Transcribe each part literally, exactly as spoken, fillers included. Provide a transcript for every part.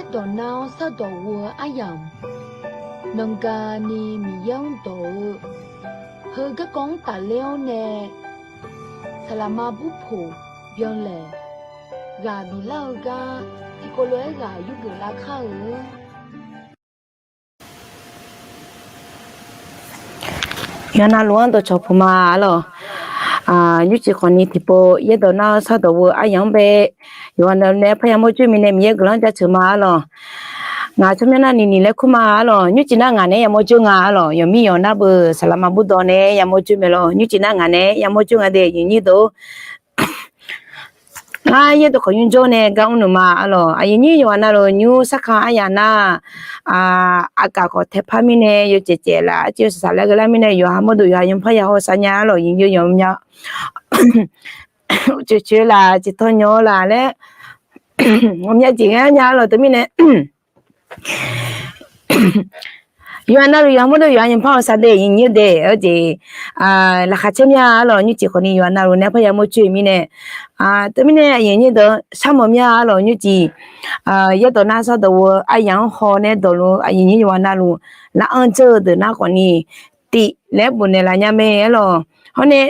Dawq nar-awr sardawq ghof-eu aryamq, nanga ni Miqyaer-anr dawq-eu, heu garkawv-anr tafler-awr nae, saqlaqma burpoq byanlaeq ghaq biflar-eu gar, tiqkawv lof-aer ghaq yurgeuf lar kar-eu. Yawqha navluf-anr dawqcawq puq ma arlawq. Nymrcif khawfni tiqpov yaerdawq nar-eu sardawq ghof-eu aryamq-anr bae, yawqha navluf nae parya mawrjoer mirnae Miqyaer guiqlanq-anr jaceuq ma arlawq. Ngaq tsawrmyanr nar nini laer kur ma arlawq. Nymrcif nar ngaq naeq-aer yamawr joer nga arlawq. Yawqmir yawq nar beu saqlaqma burdawq nae-aer yamawr joer mae lawq. Nymrcif nar ngaq naeq-aer yamawr joer nga de, aqyuif aqnyir deuq. Ngar yaerdawq khawf nymr jawr nae gar mrnuq ma arlawq. Aqyuif aqnyir yawqha navluf nymr sarkar aryamq nar, aqgaf khawf taepar mirnae yawcaev caev laf, arciv yawsaq saqlaer ghae lar mirnae yawqha mawrdo yawqha yanrpar ya hawsav nya arlawq. Aqyuif aqnyir yawqha mya coeqcoeq laf, ciqtawv nyaw-eu laf laer, ghawqmya jeq ghae nya arlawq. Teumirnae yawqha navluf yawqha mawrdo yawqha yanrpar hawsav de, aqyuif aqnyir de, aqjeq laqkhaq caer mya arlawq. Nymrcif khawfni yawqha navluf nae parya mawr coer-eu mirnae, teumirnae aqyuif aqnyir deuq sharmawf mya arlawq. Nymrcif yaerdawq nar sardawq ghof-eu aryamq-anr haw nae dawqluf aqyuif aqnyir yawqha navluf lar-anr dzeur-eu deuq nar khawfni, tif laer bof naeqlaf nya mae arlawq. Hawr nae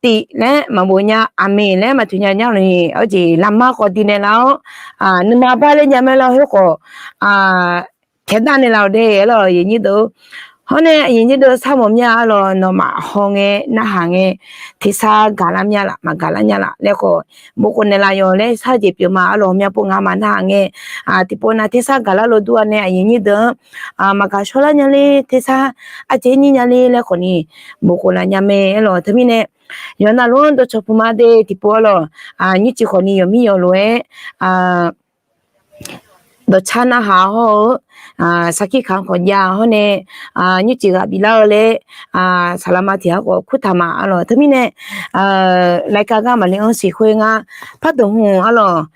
tif laer maqbof nya, aqmeq laer maqtoeq nya nya lawq ni, arjeq laqma khawf diq naeqlaf-awr, nuima bar ler nya mae lawr khoer khawf, taeqdar naeqlaf-awq de arlawq, aqyuif aqnyir deuq. Hawr nae aqyuif aqnyir deuq sharmawf mya arlawq. Nawmaf haw ngae narhaq ngae, tersar gaqlar mya laf maqgaqlar nya laf laer khawf, bofkhof naeqlaf yawq laer sar jeq pyeuf ma arlawq. Ghawqmya pov ngamaf narhaq ngae, tiqpov nav tersar gaqlar lo dur-a nae aqyuif aqnyir deuq-anr maqgaq shawrlar nya ler, tersar arcaev nyir nya ler laer khawfni, bofkhof laf nya mae arlawq. Teumirnae yawqha navluf-anr dawqcawq puq ma de tiqpov arlawq. Nymrcif khawfni yawqmir yawq lof-aer dawqcar narhaq hawr-eu, sarkir kaq-anr khawf jav hawr nae, nymrcif ghaq biflar-eu laer, saqlaqma tiq ghaq khawf kurtaq ma arlawq. Teumirnae laika gar maqle-anr siq khoer ngar, parduq hmq arlawq,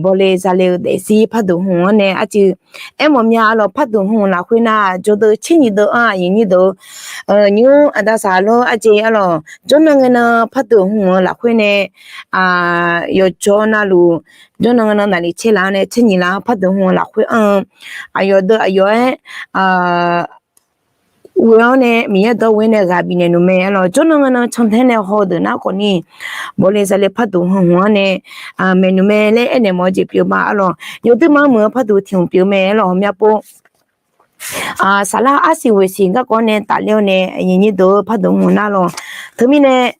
bawle zale-eu daefzir parduq hmq-anr nae arcuiv aermawf mya arlawq. Parduq hmq lafkhoer nar jawrdeuv tser nyiq deuv-anr aqyuif aqnyir deuq, nymr aqda saqlor arjeq arlawq, jawrnan ngae nan parduq hmq-eu lafkhoer nae yawqjawr navluf, jawrnan ngae nan naqli caer laf-anr nae tser nyiq laf-anr parduq hmq-eu lafkhoer anr-eu aqyawf deuv aqyawf-aer ghoe-awr nae Miqyaer dawq ghoe nae ghaq bifnaeq nmr mae arlawq. Jawrnan ngae nan cantae nae haw-eu deuq nar khawfni, bawle zale parduq hmq-anr nae maeqnmr mae laer aernaeq mawf-eu jeq pyeuf ma arlawq. Yawduirma muiq-eu parduq tiq hmq pyeuf mae arlawq. Ghawqmya pov saflar arsiq ghoeqsiq garkawv nae tafler-awr nae aqyuif aqnyir deuq-eu parduq hmq nar lawq. Teumirnae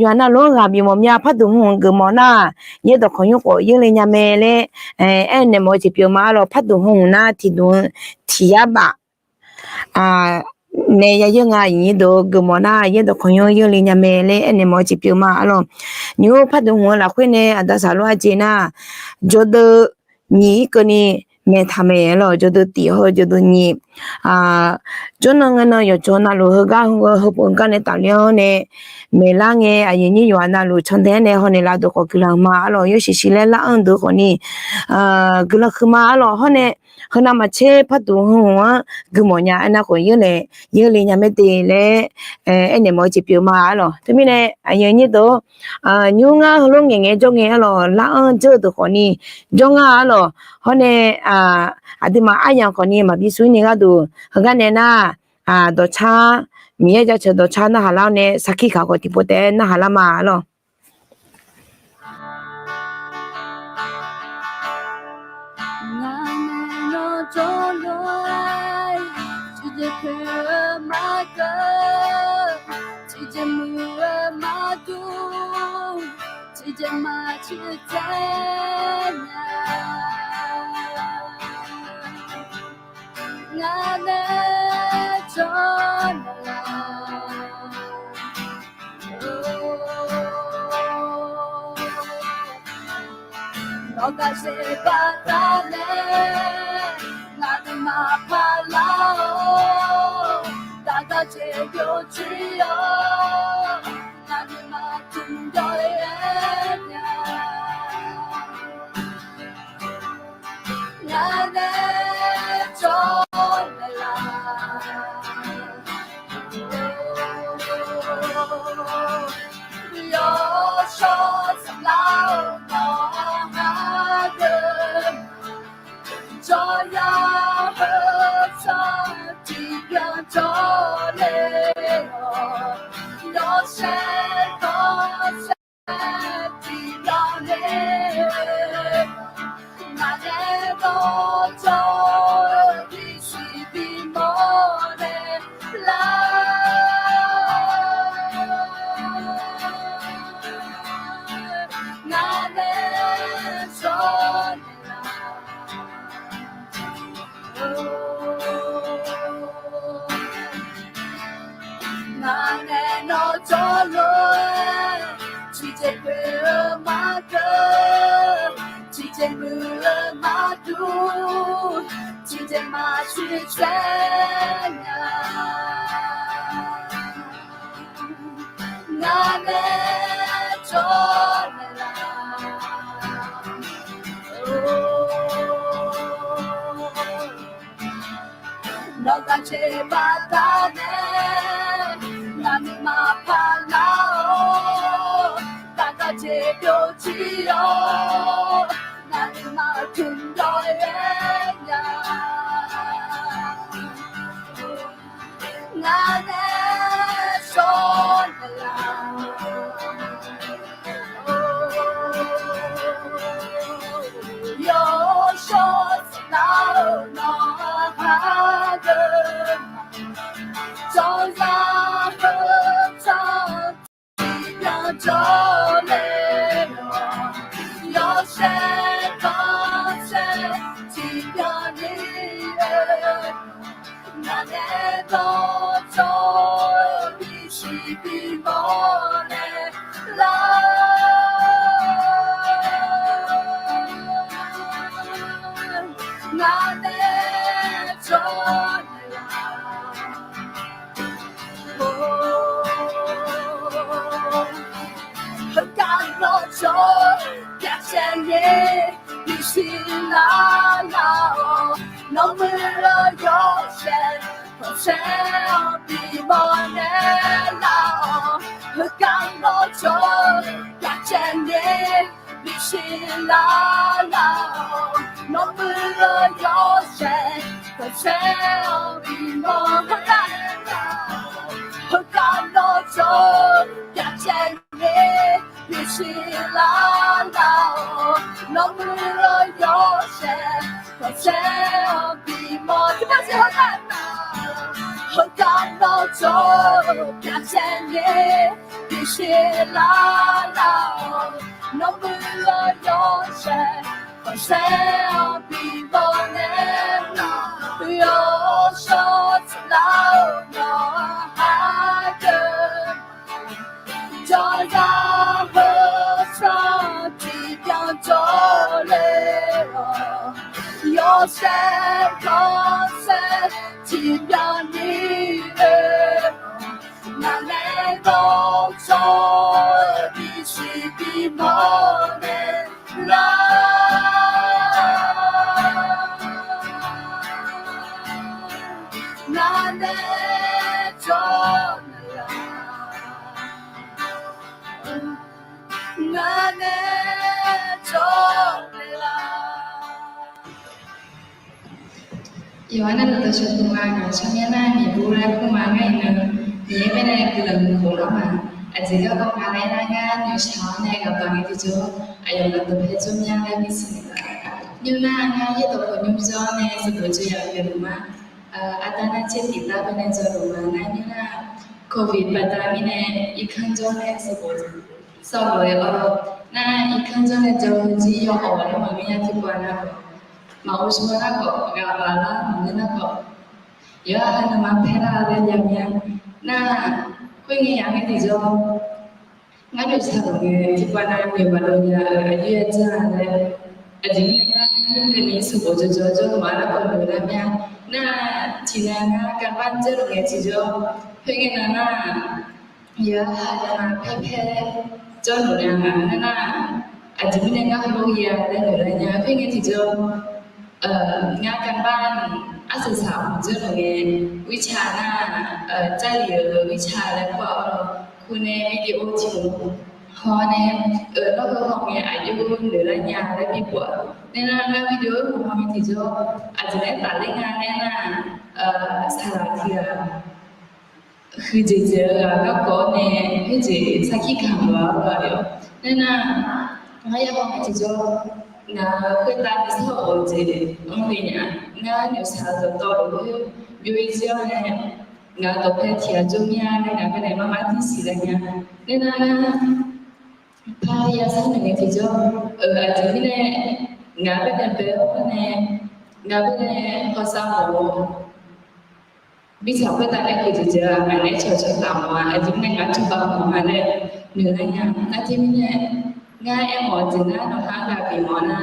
yawqha navluf-anr ghaq bifmawf mya parduq hmq geufmawf nar, yaerdawq khawqnymr khawf yeurle nya mae laer aernaeq mawf-eu jeq pyeuf ma arlawq. Parduq hmq nar tiqdmq-eu tiq yar baf nae yayeur nga aqyuif aqnyir deuq-eu geufmawf nar yaerdawq khawqnymr yeurle nya mae laer aernaeq mawf-eu jeq pyeuf ma arlawq. Nymr parduq hmq-eu lafkhoer nae aqda saqlor arjeq nar, jawrdeuv nyiq-ir keuvni maeqtaq mae arlawq. Jawrdeuv tif hawr-eu jawrdeuv nyiq, jawrnan ngae nan yawqjawr navluf heugar heu-eu heupov gar nae tafler-awr nae maeqlar ngae aqyuif aqnyir yawqha navluf cantae-aer nae hawnaeq lar deuq khawf guiqlanq ma arlawq. Yawshuif shuif laer lar-anr deuq khawfni guiqlanq huiqma arlawq. Hawr nae heunav maqtser parduq hmq-anr geufmawf nya aernar khawf yeurle nya mae de laer aernaeq mawf-eu jeq pyeuf ma arlawq. Teumirnae aqyuif aqnyir deuq-or, nymr ngar heulof ngaeqngae jawr ngae arlawq, lar-anr dzeur-eu deuq khawfni jawr ngar arlawq. Hawr nae aqduimaf aryamq khawfni maqbi sur-ir ni gharduq heugar nae nar, dawqcar, Miqyaer jaceuq dawqcar narhaq lar-awr nae sarkir kaq khawf tiqpov taef-aer narhaq lar ma arlawq. Ngaq nae nawr jawrluf-aer, tiqjeq poeq-eu maqkeuv, tiqjeq muiq-eu maqdur, tiqjeq maqciq taef nya. Ngaq nae jawrluf-a, nawq gaqzaq baqdanae ngaq nuima paqlar-awr, daqda jeq yawjir-awr, ngaq nuima tmqjawr-aer nya. Ngaq nae jawrluf-a, yawshawr saflar-awr nawq-anr hageuf ma. Uiq-eu maqdur tiqjeq maqsiq caer nya. Ngar nae jawrnaeq la. Nawq-euq gaqjeq baqdanae ngaq nuima paqlar-awr, gaq gaqjeq byovjir-awr, ngaq nuima tmqdawq-aer nya. Ngar nae shawr naeq la. Yawshawr nar-eu nawq-anr hageuf ma. Jawrzaq heu tsaq tiqbyan jawrle-awq. Yawshaef khanqsaer tiqbyan ni-eu Ngaq nae dawqtawv-eu bisiq bimawr naeq lar. Ngaq nae jawrnaeq la. Heugar nawr jawr-eu pyaqcaev ni bisiq lar lar-awq. Nawr muiq-eu yawshaef khanqsaer-anr bimawr naeq lar-awq. Heugar nawr jawr-eu pyaqcaev ni bisiq lar lar-awq. Nawr muiq-eu yawshaef khanqsaer-anr bimawr naeq lar-awq. Heugar nawr jawr-eu pyaqcaev ni bisiq lar lar-awq. Nawr muiq-eu yawshaef khanqsaer-anr bimawr naeq lar-awq. Heugar nawr jawr-eu pyaqcaev ni bisiq lar lar-awq. Nawr muiq-eu yawshaef khanqsaer-anr bimawr naeq lar-awq. Yawshawr tsiqlar-eu nawq-anr hageuf ma. Jawrzaq heu tsaq tiqbyan jawrle-awq. Yawshaef khanqsaer tiqbyan ni-eu Ngaq nae dawqtawv-eu bisiq bimawr naeq lar. Ngaq nae jawrnaeq la. Ngaq nae jawrnaeq la. Yawqha navluf dawqshawq dmq ma, ngaq tsawrmyanr nar nyiq bur laer kur ma ngar iqnan, Miqyaer baenae guiqlanq muiq khof lar ma. Aqjeq garkawv nga laer nar, ngar noeqshaq-awr nae ghaq baq ngae tiqjawr, aqyawf ngaq dawqpae jawr mya laer bisiq naeq ma. Nymr nar ngar yaerdawq khawf nymr jawr nae sanqbof jawr yaf pyeuf luf ma. Aqda nar tser tiq dar baenae jawr luf ma. Nar nymr nar, covid baqda mirnae irkanr jawr nae sanqbof, sanqbof-aer awr nar irkanr jawr nae jawr-eu jir yawawq laer maqngeur nya tiqpov nar khawf, maqghov shawr nar khawf, ghaq baq lar maqngeur nar khawf, yawqha nuima paer lar laer jav mya. Nar, khoerngae yaf ngae tiqjawr ngar noeqshaq luf ngae tiqpov nar noeq maqdov nya-eu aqyuif aqjir-a laer, aqjeq mirnae ngar nymr keuvni sanqbof jawrjawr jawr ma lar khawf noeq lar mya. Nar, tiqnan ngar การบ้าน janrluf ngae tiqjawr, khoerngae nan nar, yawqha nuima paer paer jawrluf nya nga nar nar, aqjeq mirnae ngar heulof-aer ya laer noeq lar nya. Khoerngae tiqjawr, ngar การบ้าน arsaq saq-anr janrluf ngae, วิชา nar, Jarlif-euq วิชา laer kur-awr, kur nae video tiq hmq haw nae, lawr heu haw ngae aqjox noeq lar nya laer bipov-a. Nae nar ngar video-anr haw ngae tiqjawr, aqjeq laer tafler nga nae nar, saqlaq tiq ghaq huiqdzaeq dzaeq-eu ghaq garkawv-awr nae, khoerjeq sarkir kamq-eu ghaq-awr aqyawf. Nae nar, ngar yahaw ngae tiqjawr, ngaq-euq khoertav nuisar of-eu jeq anr le nya. Ngar noeqshaq-eu dawqtawvluf khoer byov-ir jir-awr nae, ngaq-euq dawqpae tiq ghaq jawr mir-a nae ngaq baenae marmar tir siqlar nya. Nae nar, par yasar naeq ngae tiqjawr, aqjeq mirnae ngaq baenae bae-awr nae, ngaq baenae hawsav mawf-eu mirtsaq khoertav nae huiqdzaeq dzaeq-a, ngaq nae cawqcawq taf mawf-a, aqjeq mirnae ngaq cawba mawf-a laer noeq lar nya. Nar teumirnae Ngar aermawf-eu jeq nar, nawqha-anr gaq bifmawf nar,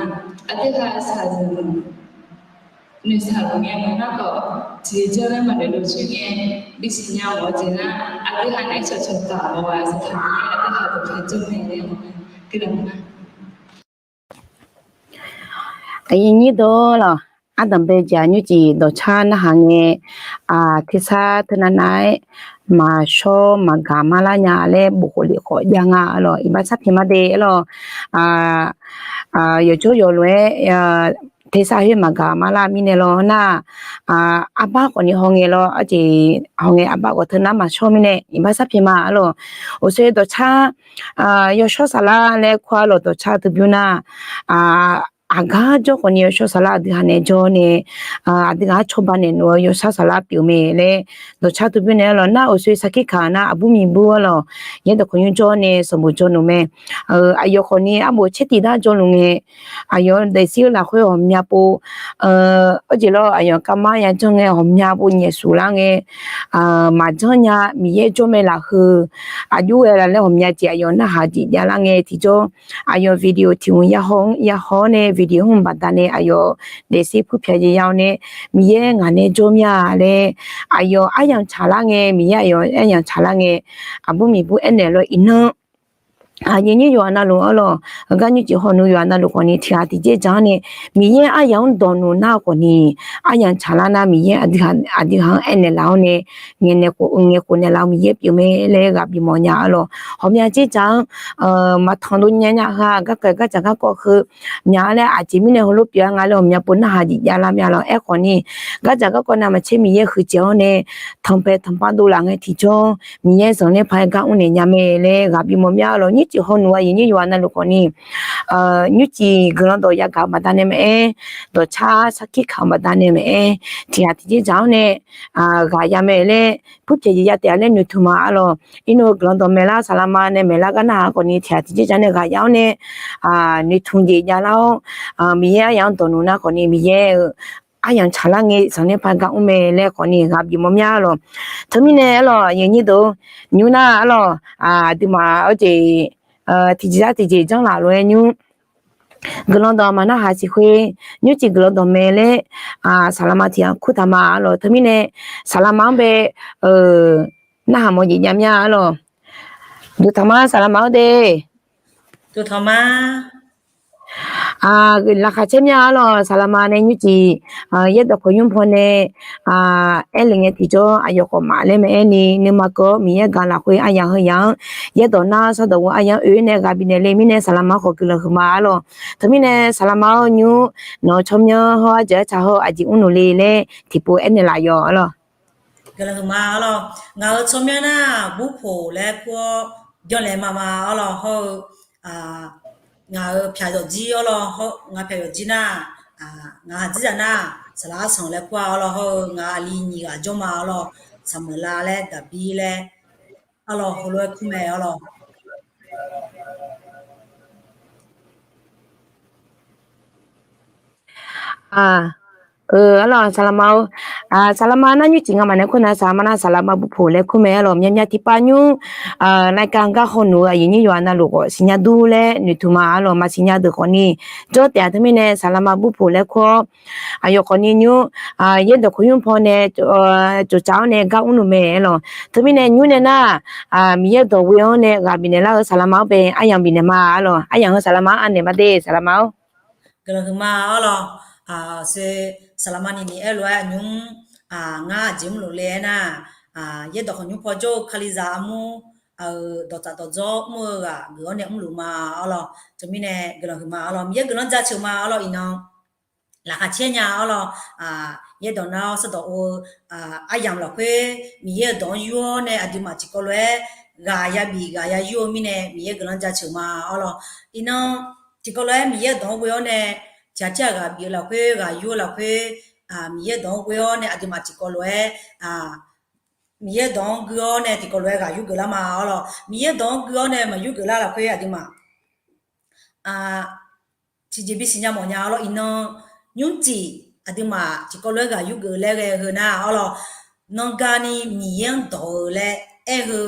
aqdui ghaq shaqzanq noeqshaq luf ngae maqnar khawf, tiqjeq janr laer maqnoeq luf coer ngae, bisiq nya mawf-eu jeq nar, aqdui ghaq naeq-aer cawqcawq taq mawf-a, saqtaq aqdui ghaq dawqpae jawr mae laer mawf-a. Aqyuif nyir deuq-or lawq, ardanq bae jeq-aq nymrcif dawqcar narhaq ngae, tersar teunav nav-aer maqshawr maqgaq marlar nya laer bof khof lef khawf jav nga-a lawq. Iqbax sharpyaeq ma de lawq. Yawqjawr yawqlof-aer tersar khoer maqgaq marlar mirnae lawr nar, arbar khawfni hawngae lawr, arjeq hawngae arbar khawf teunav maqshawr mirnae iqbax sharpyaeq ma-a lawq. Oqsoe dawqcar yawshawr saflar laer kur-a lawq, dawqcar teubymr nar, aqgar jawr khawfni yawshawr saflar aqdui ghaq nae jawr nae, aqdui ghaq-anr cawba naeq luf-eu yawshawr saflar pyeuf mae laer dawqcar teubymr nae-a lawq. Nar oqsoe sarkir kaq nar aqbur miqbur-a lawq, yaerdawq kawqnymr jawr nae sanqbof jawr luf mae. Aqyawf khawfni arbof caer tiq dar jawr luf ngae, aqyawf daefzir-eu lafkhoer ghawqmya pov, arjeq lawr aqyawf kavmar ya janr ngae ghawqmya pov nyaef suf lar ngae, maqjanr nya Miqyaer jawr mae lafkhoer, aqjox ghae laf laer ghawqmya jeq aqyawf narhaq jeq javlar ngae tiqjawr, aqyawf video tiq hmq yahaw-anr yahaw-awr nae video hmq baqdanae aqyawf daefzir puirpyaeq ya-awr nae, Miqyaer ngaq nae jawr mir-a laer, aqyawf aryamq tsaqlar ngae, Miqyaer aqyawf aryamq tsaqlar ngae, aqbur miqbur aernaeq lawr iqnan aqyuif nyir yawqha navluf-anr lawq, heugar nymrcif hawnuv yawqha navluf khawfni tiq ghaq tiqjeq dzaq-anr nae, Miqyaer aryamq-anr dawq nuf nar khawfni, aryamq tsaqlar nar Miqyaer aqdui ghaq-anr aernaeq laf-awr nae, ngaeq naeq khof ngaeq khof naeqlaf-eu Miqyaer pyeuf mae laer ghaq bifmawf nya-a lawq. Ghawqmya jeq dzaq-anr maqtanq dov nya nya heu-aq, garkawv gardzaq garkawv heu mya-a laer aqjeq mirnae heulof pyeuf-a nga laer ghawqmya pov narhaq jeq javlar mir-a lawq. Aerkhawfni, gardzaq garkawv navmaqtser Miqyaer huiqdzaeq-awr nae, tanqpaeq tanqpav dovlaf ngae tiqjawr, Miqyaer zanqler paq-aer gar mrnaeq nya mae laer ghaq bifmawf mir-a lawq. Nymrcif hawnuv aqyuif nyir yawqha navluf khawfni, nymrcif guiqlanq dawq yagaq-eu baqdanae maqaer, dawqcar sarkir kaq-eu baqdanae maqaer, tiq ghaq tiqjeq dzaq-anr nae ghaq ya mae laer, puirpyaeq jeq ya taef-a laer noeqtmq ma-a lawq. Irnov-eu guiqlanq dawq maeqlar saqlaqma nae maeqlar gar narhaq khawfni tiq ghaq tiqjeq dzaq nae ghaq ya-awr nae, noeqtmq jeq javlar-awr, Miqyaer aryamq-anr dawq nuf nar khawfni Miqyaer-euq aryamq tsaqlar ngae zanqler paq gar mr mae laer khawfni ghaq bifmawf mir-a lawq. Teumirnae-a lawq, aqyuif nyir deuq, nymr nar-a lawq, aqduimaf-awr jeq tiqjeq zar tiqjeq janrlaf lof-aer nymr guiqlanq dawq maqnarhaq siq khoer, nymrcif guiqlanq dawq mae laer saqlaqma tiq ghaq kurtaq ma-a lawq. Teumirnae saqlaqma-anr bae narhaq mawf jeq jav mir-a lawq. Duqtaq ma saqlaqma-awr de. Duqtaq ma. Laqkhaq caer mir-a lawq, saqlaqma nae nymrcif yaerdawq kawqnymr paw nae aerle ngae tiqjawr aqyawf khawf maqlaer maqaer ni nuima keuv-awr Miqyaer gaq lafkhoer aryamq heu yamq-anr yaerdawq nar sawrdawq ghoe aryamq-anr oe-aer nae ghaq bifnaeq le mirnae saqlaqma khawf guiqlanq huiqma-a lawq. Teumirnae saqlaqma-awr nymr nawq-eu tsawrmyanr hawr arjeuq artsaq hawr aqjeq mrluf le laer tiqpov aernaeq laf yawf-a lawq. Guiqlanq huiqma-a lawq. Ngaq-euq tsawrmyanr nar burpoq laer kur-awr byanlaeq mama-a lawq hawr-eu ngaq-euq pyaq yawfjir-awr lawr hawr ngaq pyaq yawfjir nar, ngaq haqjir zaq nar saqlaq arsanq laer kur-a-awr lawr hawr-eu ngaq aqli nyiq ghaq jawr ma-a lawq. Saqmeuqlav laer daqbir laer-a lawq heulof-aer kur mae-a lawq. Aq, saqlaqma-or, saqlaqma nar nymrcif ngamaf nae kur nar saqlaqma nar saqlaqma burpoq laer kur mae-a lawq. Myavmyav tiqpav nymr nae ka gar hawnuq-eu aqyuif nyir yawqha navluf khawf siqnya dur laer noeqtmq ma-a lawq. Maqsiqnya deuq khawfni jawr taef-a teumirnae saqlaqma burpoq laer kur-awr, aqyawf khawfni nymr yaerdawq kawqnymr paw nae tsoftsaf-awr nae gar mrluf mae-a lawq. Teumirnae nymr nae nar, Miqyaer dawq ghoe-awr nae ghaq bifnaeq lar-eu saqlaqma-anr bae aryamq bifnaeq ma-a lawq. Aryamq heu saqlaqma-anr anaeq ma de saqlaqma-or. Guiqlanq huiqma-a lawq. Saqlaqma nini aerlof-aer nymr, ngar aqjeq mrluf le-aer nar, yaerdawq kawqnymr paw jawr-eu kalizaq armur, aq-euq dawqtsaf dawqdzawr mr-eu ghaq geuf-awr nae mrluf ma-a lawq. Teumirnae guiqlanq huiqma-a lawq. Miqyaer guiqlanq jaceuq ma-a lawq. Iqnan laqkhaq caer nya-a lawq. Yaerdawq nar-awr sawrdawq or-eu aryamq lafkhoer Miqyaer-euq dawq-anr yur-awr nae aqduimaf tiqkawv lof-aer ghaq yabif ghaq yayur-eu mirnae Miqyaer guiqlanq jaceuq ma-a lawq. Iqnan tiqkawv lof-aer Miqyaer-euq dawq-anr ghoe-awr nae tiqghaq tirghaq ghaq bif-eu lafkhoer ghaq yur-eu lafkhoer, Miqyaer-euq dawq-anr ghoe-awr nae aqduimaf tiqkawv lof-aer Miqyaer-euq dawq-anr gui-awr nae tiqkawv lof-aer ghaq yurgeuf lar ma-a lawq. Miqyaer-euq dawq-anr gui-awr nae maqyurgeuf lar lafkhoer aqduimaf tiqjeq bisiqnya mawfnya-a lawq. Iqnan nymrcif aqduimaf tiqkawv lof-aer ghaq yurgeuf laer ghae-eu heu nar-a lawq, nanrgani Miqyaer-anr dawq-eu laer aer-eu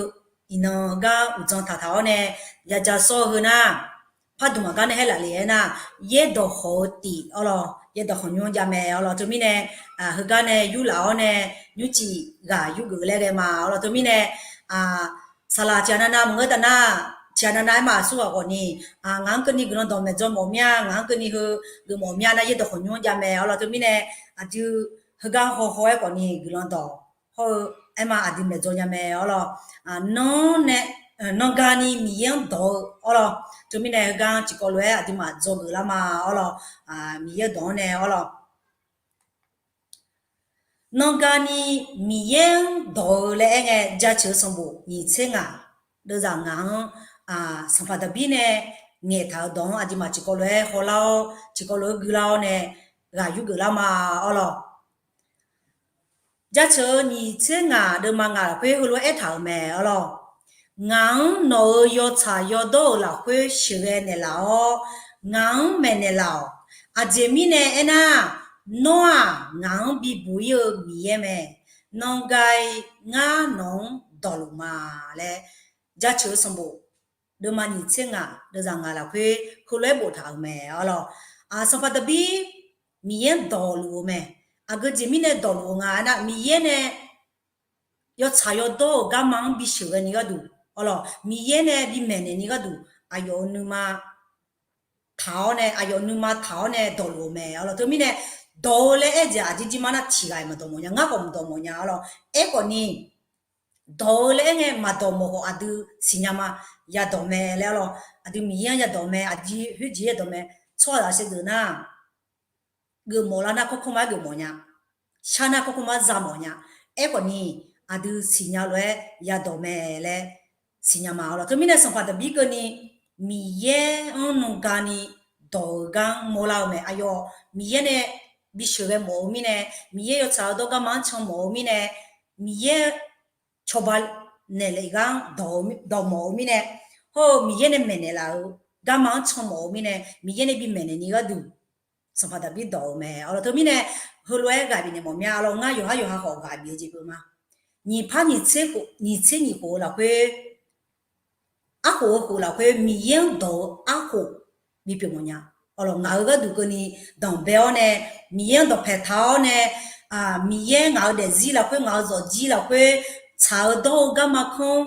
iqnan gar uqdzan taqtaq-awr nae yaja sawr-eu heu nar, pardmq aqgar nae haer laf le aernar, yaerdawq khawq-eu tif awr lawq, yaerdawq khawq nymr-anr jav mae awr lawq. Teumirnae, heugar nae yurlaf-awr nae, nymrcif ghaq yurgeuf laer ghae ma awr lawq. Teumirnae, saqlaq tiqghaq navnav maqngeur taf nar, tiqghaq navnav aerma aqsurghaq khawf ni, ngaq-anr keuvni guiqlanq dawq maeqdzaw mawf mir-a, ngaq-anr keuvni heu geufmawf mir-a nar, yaerdawq khawq nymr-anr jav mae awr lawq. Teumirnae, aqdui heugar hawhaw-aer khawf ni guiqlanq dawq hawr-eu aerma aqdui maeqdzaw nya mae awr lawq. Nanr nae, nanr garni Miqyaer-anr dawq-eu awr lawq. Teumirnae heugar tiqkawv lof-aer aqduimaf dzawgeuf lar ma awr lawq. Miqyaer-anr dawq-anr nae awr lawq. Nanr garni Miqyaer-anr dawq-eu laer aerngae, Jaceuq-eu sanqbof nyiq tser ngaq deuvzaq ngaq-anr, Sanqpaq Daqbir nae ngaeqtaq-euq dawq-anr aqduimaf tiqkawv lof-aer hawlar-awr, tiqkawv lof-aer guilar-awr nae ghaq yurgeuf lar ma awr lawq. Jaceuq-eu nyiq tser ngaq deuvma ngaq lafkhoer heulof-aer aertaq-euq mae awr lawq. Ngaq-anr nawq-euq yawtsaq yawdawr-euq lafkhoer sheuqghae naeqlaf-awr, ngaq-anr maeqnaeq laf-awq. Aqjeq mirnae aernar, nawr-aq, ngaq-anr bibuq ir-eu Miqyaer mae. Nanr gar-ir, ngar nawq-anr dawqluf ma laer, Jaceuq-eu sanqbof deuvma nyiq tser ngaq deuvzaq ngaq lafkhoer heulof-aer boftaq-euq mae awr lawq. Sanqpaq Daqbir Miqyaer-anr dawqluf-eu mae. Aqgeu jeq mirnae dawqluf-eu nga aernar, Miqyaer nae yawtsaq yawdawr-euq garma-anr bisheuqghae ni gharduq awr lawq, Miqyaer nae bimaeqnaeq ni gharduq, aqyawf-euq nuima taq-awr nae, aqyawf nuima taq-awr nae dawqluf-eu mae awr lawq. Teumirnae, dawq-eu laer aer jeq aqjir jir mar nar tiqghaq-iq maqdawq mawf nya, ngar khawf maqdawq mawf nya awr lawq. Aerkhawf ni, dawq-eu laer aerngae maqdawq mawf khawf aqdui siqnya ma, yadawq mae laer awr lawq. Aqdui Miqyaer-anr yadawq mae, aqdui khoerjeq yadawq mae. Tsawrhaqzaq sheuqdeuq nar, geufmawf lar nar kawrkawr mar geufmawf nya, shar nar kawrkawr mar za mawf nya. Aerkhawf ni, aqdui siqnya lof-aer yadawq mae laer siqnya ma awr lawq. Teumirnae Sanqpaq Daqbir keuvni Miqyaer-anr nanr garni dawq-eu gar-anr mawrlar-eu mae. Aqyawf Miqyaer nae bisheuqghae mawf-eu mirnae, Miqyaer yawtsaq yawdawr garma-anr can mawf-eu mirnae, Miqyaer cawba naeqlaf gar-anr dawq mawf-eu mirnae, hawr-eu Miqyaer nae maeqnaeq laf-eu garma-anr can mawf-eu mirnae, Miqyaer nae bimaeqnaeq ni gharduq Sanqpaq Daqbir dawq-eu mae awr lawq. Teumirnae, heulof-aer ghaq bifnaeq mawf mya awr lawq. Ngar yawqhar yawqha khawf ghaq bif-eu jeq pyeuf ma. Nyiq par nyiq tser khof, nyiq tser nyiq khof-eu lafkhoer, arkhof-eu khof lafkhoer Miqyaer-anr dawq-eu arkhof bipyeuf mawf nya. Awr lawq, ngaq-euq gharduq keuvni danqbae-awr nae, Miqyaer-anr dawqpaeq taq-awr nae, Miqyaer ngaq-euq daefzir lafkhoer, ngaq-euq zawqjir lafkhoer tsaq-eu dawr-eu garma kanr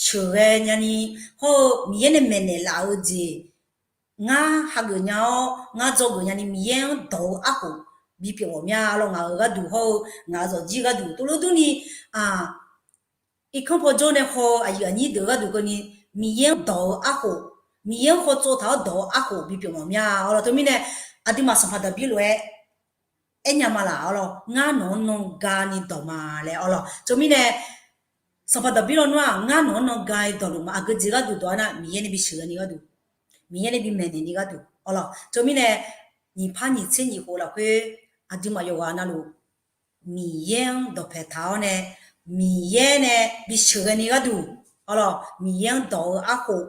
sheuqghae nyani, hawr-eu Miqyaer nae maeqnaeq laf-eu jeq ngar hageuf nya-awr ngar dzawgeuf nyani Miqyaer-anr dawq-eu arkhof bipyeuf mawf mya lawq. Ngaq-euq gharduq hawr-eu ngaq-euq zawqjir gharduq tov lor durni, irkanr pawjawr nae haw-eu aqyuif aqnyir deuq gharduq keuvni Miqyaer-anr dawq-eu arkhof, Miqyaer-anr khawtsov taq-awr dawq-eu arkhof bipyeuf mawf mya awr lawq. Teumirnae, aqduimaf Sanqpaq Daqbir lof-aer aernya ma laf awr lawq. Ngar nawq-anr nanr garni dawq ma laer awr lawq. Teumirnae, Sanqpaq Daqbir lawnmr-aq, ngar nawq-anr nanr garni dawqluf ma. Aqgeu jeq gharduq dawq-a nar, Miqyaer nae bisheuq ni gharduq, Miqyaer nae bimaeqnaeq ni gharduq awr lawq. Teumirnae, nyiq par nyiq tser nyiq khof lafkhoer aqduimaf yawqghaq navluf Miqyaer-anr dawqpaeq taq-awr nae, Miqyaer nae bisheuq ghaeni gharduq awr lawq, Miqyaer-anr dawq-eu arkhof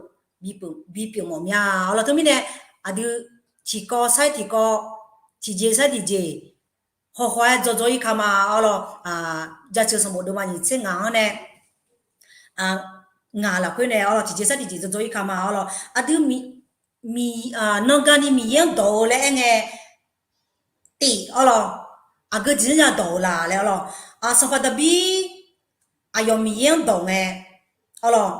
bipyeuf mawf mya awr lawq. Teumirnae, aqdui tiqkawv sar-ir tiqkawv, tiqjeq sar-ir tiqjeq, hawkhaw-aer dzawdzaw-ir ka ma awr lawq. Jaceuq sanqbof deuvma nyiq tser ngaq-anr nae ngaq lafkhoer nae awr lawq, tiqjeq sar-ir tiqjeq dzawdzaw-ir ka ma awr lawq. Aqdui nanr garni Miqyaer-anr dawq-eu laer aerngae tif awr lawq, aqgeu jeq-anr yadawq-eu laf laer awr lawq. Sanqpaq Daqbir aqyawf Miqyaer-anr dawq ngae awr lawq,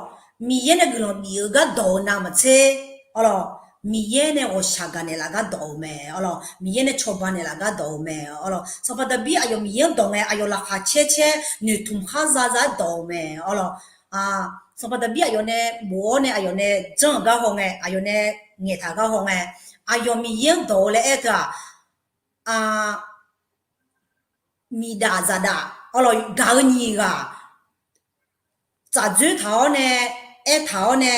Miqyaer nae guiqlanq bif-eu gar dawq-eu navmaqtser awr lawq, Miqyaer nae ghawqshaq gaqnaeq laf gar dawq-eu mae awr lawq, Miqyaer nae cawba naeqlaf gar dawq-eu mae awr lawq. Sanqpaq Daqbir aqyawf Miqyaer-anr dawq ngae aqyawf laqkhaq caer caer noeqtmq khar za za-aer dawq-eu mae awr lawq. Sanqpaq Daqbir aqyawf nae bof-awr nae aqyawf nae janr-euq gar haw ngae, aqyawf nae ngaeqtaq gar haw ngae, aqyawf Miqyaer-anr dawq-eu laer aer teu-aq, miqdaf zaqdaf awr lawq, gaq-eu nyiq ghaq tsafdzoer taq-awr nae, aertaq-awr nae,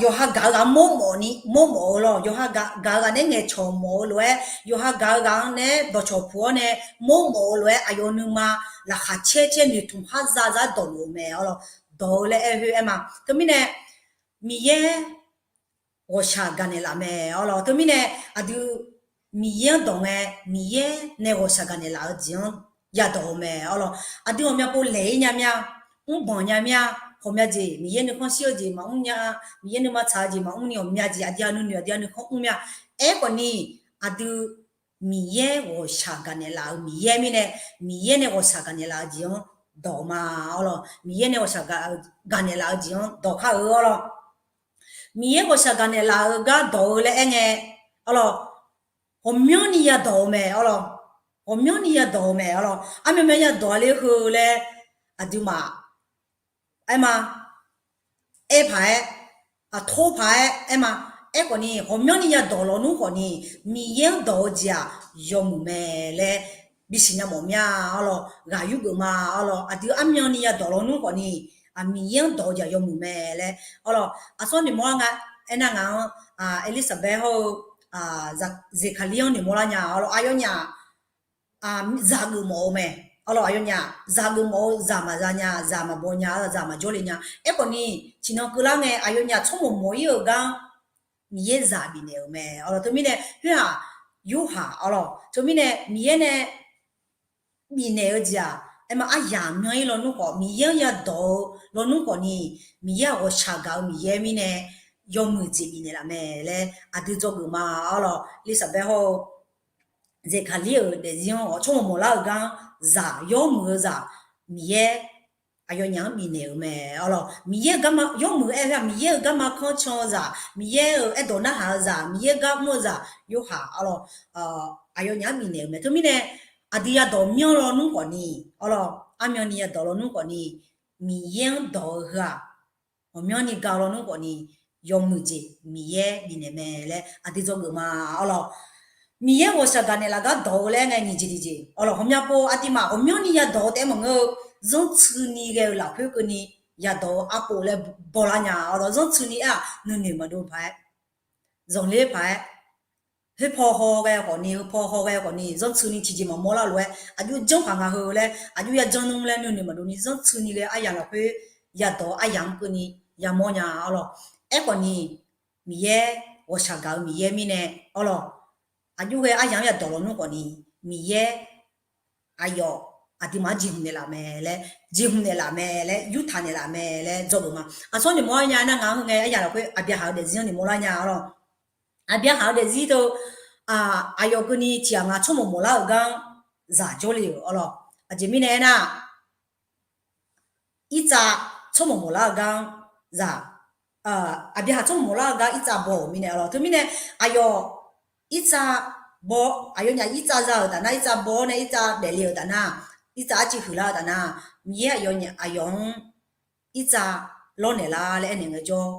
yawqha gaq-eu ghaq mawrmawf ni mawrmawf-eu lawq, yawqha gaq-eu ghaq nae ngaeqcawq mawf-eu lof-aer, yawqha gaq-eu ghaq-anr nae dawqcawq puq-awr nae mawrmawf-eu lof-aer, aqyawf nuima laqkhaq caer caer noeqtmq khar za za-aer dawqluf-eu mae awr lawq. Dawq-eu laer aer khoer aer ma. Teumirnae, Miqyaer ghawqshaq gaqnaeq laf mae awr lawq. Teumirnae, aqdui Miqyaer-anr dawq ngae, Miqyaer nae ghawqshaq gaqnaeq laf-eu jeq-anr yadawq-eu mae awr lawq. Aqdui ghawqmya pov laeq-ir nya mir-a, mrbanq nya mir-a, ghawqmya jeq, Miqyaer nuikhanr shir-eu jeq maqmr nya, Miqyaer nuima tsaq-eu jeq maqmr ni ghawqmya jeq, aqdui-aq nuinoeq aqdui-aq nuikhanr mr mya. Aerkhawf ni, aqdui Miqyaer ghawqshaq gaqnaeq laf-euq Miqyaer mirnae, Miqyaer nae ghawqshaq gaqnaeq laf-eu jeq-anr dawq ma, arlawq. Miqyaer nae ghawqshaq gaqnaeq laf-eu jeq-anr dawq kar-eu, arlawq. Miqyaer ghawqshaq gaqnaeq laf-eu gar dawq-eu laer aerngae, arlawq, ghawqmyanrni yadawq-eu mae, arlawq. Ghawqmyanrni yadawq-eu mae, arlawq. Armyan myan yadawq-a ler heu laer, aqduimaf aer ma, aer paq-aer, aqtor paq-aer aer ma. Aerkhawf ni, ghawqmyanrni yadawq lawnmr khawf ni, Miqyaer-anr dawq-eu jeq-aq yawmuiq mae laer bisiq nya mawf mya, arlawq. Ghaq yurgeuf ma, arlawq. Aqdui armyanni yadawq lawnmr khawf ni, Miqyaer-anr dawq-eu jeq-aq yawmuiq mae laer, arlawq. Aqsur noeqmawr-a nga, aernar ngaq-anr, Erlirsaqbaer hawr-eu Zeqkaqlir-anr noeqmawr lar nya, arlawq. Aqyawfnyaf zaq geufmawf-eu mae, arlawq. Aqyawfnyaf zaq geufmawf-eu, zaq maqza nya, zaq maqbaw nya, zaq maqjawr le nya. Aerkhawf ni, tiqnan keuvlar ngae aqyawfnyaf tsawrmawq mawq-ir-euq gar-anr Miqyaer zaq bifnaeq-euq mae, arlawq. Teumirnae khoer-aq, Yorhaq, arlawq. Teumirnae Miqyaer nae bifnaeq-eu jeq-aq, aerma aryamq myan-ir lawnmr khawf, Miqyaer-anr yadawq-eu lawnmr khawf ni, Miqyaer-aq ghawqshaq gaq-eu Miqyaer mirnae yawmuiq jeq bifnaeq laf mae laer aqdui dzawgeuf ma, arlawq. Erlirsaqbaer hawr-eu Zeqkaqlir-euq daefzir-anr-awq, tsawrmawq mawqlar-euq gar-anr zaq, yawmuiq-eu zaq, Miqyaer aqyawfnyaf-anr bifnaeq-euq mae, arlawq. Miqyaer-eu garma yawmuiq-aer khoer-aq, Miqyaer-euq garma kanr can-eu zaq, Miqyaer-euq aerdawq narhaq-eu zaq, Miqyaer gar mr-eu zaq, Yorhaq, arlawq. Aqyawfnyaf-anr bifnaeq-euq mae. Teumirnae aqdui yadawq myanr lawnmr khawf ni, arlawq, armyanni yadawq lawnmr khawf ni, Miqyaer-anr dawq-eu heu-aq, ghawqmyanrni ga lawnmr khawf ni, yawmuiq jeq Miqyaer bifnaeq mae laer aqdui dzawgeuf ma, arlawq. Miqyaer ghawqshaq gaqnaeq laf gar dawq-eu laer aerngae nyiq jeq tiqjeq, arlawq, ghawqmya pov aqduimaf ghawqmyanrni yadawq-eu taef-aer maqngeur-eu, zanrtsuini ghae-eu lafkhoer keuvni yadawq-eu arpov laer bawlar nya, arlawq. Zanrtsuini aer-aq nuinoeq maqdov paq-aer, zanqler paq-aer, khoerpaw haw ghae khawf ni, heupaw haw ghae khawf ni, zanrtsuini tiqjeq maqmawr lar lof-aer aqjox janr paq nga heu laer aqjox yajan nmr laer nuinoeq maqdov ni zanrtsuini ghae aryamq lafkhoer yadawq-eu aryamq-anr keuvni yamawr nya, arlawq. Aerkhawf ni, Miqyaer ghawqshaq gaq-eu Miqyaer mirnae, arlawq, aqjox ghae aryamq-anr yadawq lawnmr khawf ni, Miqyaer aqyawf aqduimaf-anr jeqhmq naeqlaf mae laer, jeqhmq naeqlaf mae laer, yurtaq naeqlaf mae laer dzawgeuf ma. Aqsur noeqmawr-aer nya nar ngaq-anr heu ngae aryamq lafkhoer Aqbyaqhaq-eu daefzir-anr noeqmawr lar nya, arlawq. Aqbyaqhaq-eu daefzir teu, aqyawf keuvni tiqghaq nga tsawrmawq mawqlar-euq gar-anr zaq jawrle-euq, arlawq. Aqjeq mirnae aernar, irtsav tsawrmawq mawqlar-eu gar-anr zaq, Aqbyaqhaq tsawrmawq mawqlar-eu gar irtsav baw-euq mirnae, arlawq. Teumirnae aqyawf irtsav baw, aqyawfnyaf irtsav za-euq taf nar, irtsav baw-awr nae irtsav daefle-euq taf nar, irtsav arciv huiqlar-eu taf nar, Miqyaer aqyawfnyaf aqyawf-anr irtsav lawrnaeq lar laer aernaeq ngaejawr,